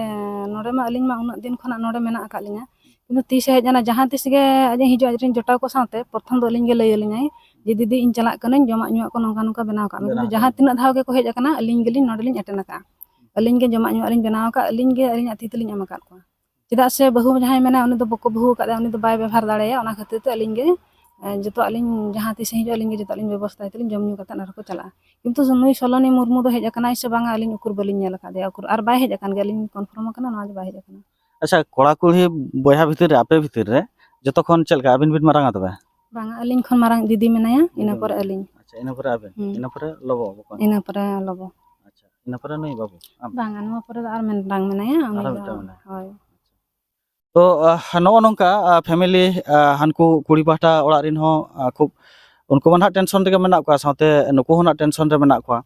ᱱᱚᱰᱮ ᱢᱟ ᱟᱹᱞᱤᱧ ᱢᱟ ᱩᱱᱟᱹᱜ ᱫᱤᱱ ᱠᱷᱚᱱᱟᱜ ᱱᱚᱰᱮ ᱢᱮᱱᱟᱜ ᱟᱠᱟᱫ ᱞᱤᱧᱟ, ᱠᱤᱱᱛᱩ ᱛᱤᱥ ᱮ ᱦᱮᱡ ᱮᱱᱟ, ᱡᱟᱦᱟᱸ ᱛᱤᱥ ᱜᱮ ᱟᱡ ᱮ ᱦᱤᱡᱩᱜᱼᱟ ᱟᱡᱨᱮᱱ ᱡᱚᱴᱟᱣ ᱠᱚ ᱥᱟᱶᱛᱮ, ᱯᱨᱚᱛᱷᱚᱢ ᱫᱚ ᱟᱹᱞᱤᱧ ᱜᱮ ᱞᱟᱹᱭ ᱟᱹᱞᱤᱧᱟᱭ ᱡᱮ, "ᱫᱤᱫᱤ, ᱤᱧ ᱪᱟᱞᱟᱜ ᱠᱟᱹᱱᱟᱹᱧ, ᱡᱚᱢᱟᱜ ᱧᱩᱣᱟᱜ ᱠᱚ ᱱᱚᱝᱠᱟ ᱱᱚᱝᱠᱟ ᱵᱮᱱᱟᱣ ᱠᱟᱜ ᱢᱮ," ᱵᱮᱱᱟᱣ ᱠᱤᱱᱛᱩ ᱠᱟᱜ ᱡᱟᱦᱟᱸ ᱢᱮ᱾ ᱛᱤᱱᱟᱹᱜ ᱫᱷᱟᱣ ᱜᱮᱠᱚ ᱦᱮᱡ ᱟᱠᱟᱱᱟ, ᱟᱹᱞᱤᱧ ᱜᱮᱞᱤᱧ ᱱᱚᱰᱮ ᱞᱤᱧ ᱮᱴᱮᱱ ᱟᱠᱟᱫᱼᱟ, ᱟᱹᱞᱤᱧ ᱜᱮ ᱡᱚᱢᱟᱜ ᱧᱩᱣᱟᱜ ᱞᱤᱧ ᱵᱮᱱᱟᱣ ᱟᱠᱟᱫ, ᱟᱹᱞᱤᱧ ᱜᱮ ᱟᱹᱞᱤᱧᱟᱜ ᱛᱤ ᱛᱮᱞᱤᱧ ᱮᱢ ᱟᱠᱟᱫ ᱠᱚᱣᱟ᱾ ᱪᱮᱫᱟᱜ ᱥᱮ ᱵᱟᱹᱦᱩ ᱡᱟᱦᱟᱸᱭ ᱢᱮᱱᱟᱭ, ᱩᱱᱤ ᱫᱚ ᱵᱟᱠᱚ ᱵᱟᱹᱦᱩ ᱟᱠᱟᱫᱮᱭᱟ, ᱩᱱᱤ ᱫᱚ ᱵᱟᱭ ᱵᱮᱵᱷᱟᱨ ᱫᱟᱲᱮᱭᱟᱜᱼᱟ᱾ ᱚᱱᱟ ᱠᱷᱟᱹᱛᱤᱨ ᱛᱮ ᱟᱹᱞᱤᱧ ᱜᱮ, ᱮ, ᱡᱚᱛᱚᱣᱟᱜ ᱞᱤᱧ, ᱡᱟᱦᱟᱸ ᱛᱤᱥ ᱮ ᱦᱤᱡᱩᱜᱼᱟ, ᱟᱹᱞᱤᱧ ᱜᱮ ᱡᱚᱛᱚᱣᱟᱜ ᱞᱤᱧ ᱵᱮᱵᱚᱥᱛᱷᱟᱭ ᱛᱮᱞᱤᱧ ᱡᱚᱢ ᱧᱩ ᱠᱟᱛᱮᱫ ᱟᱨᱦᱚᱸ ᱠᱚ ᱪᱟᱞᱟᱜᱼᱟ᱾ ᱠᱤᱱᱛᱩ ᱱᱩᱭ ᱥᱚᱞᱚᱱᱤ ᱢᱩᱨᱢᱩ ᱫᱚ ᱦᱮᱡ ᱟᱠᱟᱱᱟᱭ ᱥᱮ ᱵᱟᱝᱟ, ᱟᱹᱞᱤᱧ ᱩᱠᱩᱨ ᱵᱟᱹᱞᱤᱧ ᱧᱮᱞ ᱟᱠᱟᱫᱮᱭᱟ, ᱩᱠᱩᱨ, ᱟᱨ ᱵᱟᱭ ᱦᱮᱡ ᱟᱠᱟᱱ ᱜᱮᱭᱟ, ᱟᱹᱞᱤᱧ ᱠᱚᱱᱯᱷᱟᱨᱢ ᱟᱠᱟᱱᱟ ᱱᱚᱣᱟ ᱡᱮ ᱵᱟᱭ ᱦᱮᱡ ᱟᱠᱟᱱᱟ᱾ ᱟᱪᱪᱷᱟ, ᱠᱚᱲᱟ ᱠᱩᱲᱤ ᱵᱚᱭᱦᱟ ᱵᱷᱤᱛᱤᱨ ᱨᱮ, ᱟᱯᱮ ᱵᱷᱤᱛᱤᱨ ᱨᱮ ᱡᱚᱛᱚ ᱠᱷᱚᱱ ᱪᱮᱫ ᱞᱮᱠᱟ, ᱟᱹᱵᱤᱱ ᱵᱤᱱ ᱢᱟᱨᱟᱝᱟ ᱛᱚᱵᱮ? ᱵᱟᱝᱟ, ᱟᱹᱞᱤᱧ ᱠᱷᱚᱱ ᱢᱟᱨᱟᱝ ᱫᱤᱫᱤ ᱢᱮᱱᱟᱭᱟ, ᱤᱱᱟᱹ ᱫᱤᱫᱤ ᱯᱚᱨᱮ ᱢᱮᱱᱟᱭᱟ᱾ ᱟᱹᱞᱤᱧ᱾ ᱟᱪᱪᱷᱟ, ᱤᱱᱟᱹ ᱯᱚᱨᱮ ᱟᱵᱮᱱ, ᱦᱩᱸ᱾ ᱤᱱᱟᱹ ᱯᱚᱨᱮ ᱞᱚᱵᱚ ᱵᱚᱠᱚᱧ᱾ ᱤᱱᱟᱹ ᱯᱚᱨᱮ ᱞᱚᱵᱚ᱾ ᱟᱪᱪᱷᱟ, ᱤᱱᱟᱹ ᱯᱚᱨᱮ ᱱᱩᱭ ᱵᱟᱹᱵᱩ, ᱟᱢ? ᱵᱟᱝᱟ, ᱱᱚᱣᱟ ᱯᱚᱨᱮ ᱫᱚ ᱟᱨ ᱢᱤᱫᱴᱟᱝ ᱢᱮᱱᱟᱭᱟ, ᱩᱱᱤ ᱟᱨᱦᱚᱸ ᱫᱚ, ᱢᱤᱫᱴᱟᱝ ᱢᱮᱱᱟᱭᱟ᱾ ᱦᱳᱭ᱾ ᱛᱚ, ᱟᱦ, ᱱᱚᱜᱼᱚ ᱱᱚᱝᱠᱟ, ᱟᱦ, ᱯᱷᱮᱢᱮᱞᱤ, ᱟᱦ, ᱦᱟᱱᱠᱩ ᱠᱩᱲᱤ ᱯᱟᱦᱴᱟ ᱚᱲᱟᱜ ᱨᱮᱱ ᱦᱚᱸ, ᱟᱦ, ᱠᱷᱩᱵ ᱩᱱᱠᱩ ᱢᱟ ᱱᱟᱦᱟᱜ ᱴᱮᱱᱥᱚᱱ ᱨᱮᱜᱮ ᱢᱮᱱᱟᱜ ᱠᱚᱣᱟ, ᱥᱟᱶᱛᱮ ᱱᱩᱠᱩ ᱦᱚᱸ ᱱᱟᱦᱟᱜ ᱴᱮᱱᱥᱚᱱ ᱨᱮ ᱢᱮᱱᱟᱜ ᱠᱚᱣᱟ᱾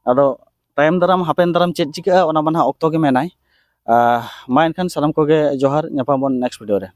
ᱟᱫᱚ ᱛᱟᱭᱚᱢ ᱫᱟᱨᱟᱢ, ᱦᱟᱯᱮᱱ ᱫᱟᱨᱟᱢ ᱪᱮᱫ ᱪᱤᱠᱟᱹᱜᱼᱟ, ᱚᱱᱟ ᱢᱟ ᱱᱟᱦᱟᱜ ᱚᱠᱛᱚ ᱜᱮ ᱢᱮᱱᱟᱭ᱾ ᱟᱦ, ᱢᱟ ᱮᱱᱠᱷᱟᱱ ᱥᱟᱱᱟᱢ ᱠᱚᱜᱮ ᱡᱚᱦᱟᱨ, ᱧᱟᱯᱟᱢ ᱵᱚᱱ ᱱᱮᱠᱥᱴ ᱵᱷᱤᱰᱤᱭᱳ ᱨᱮ᱾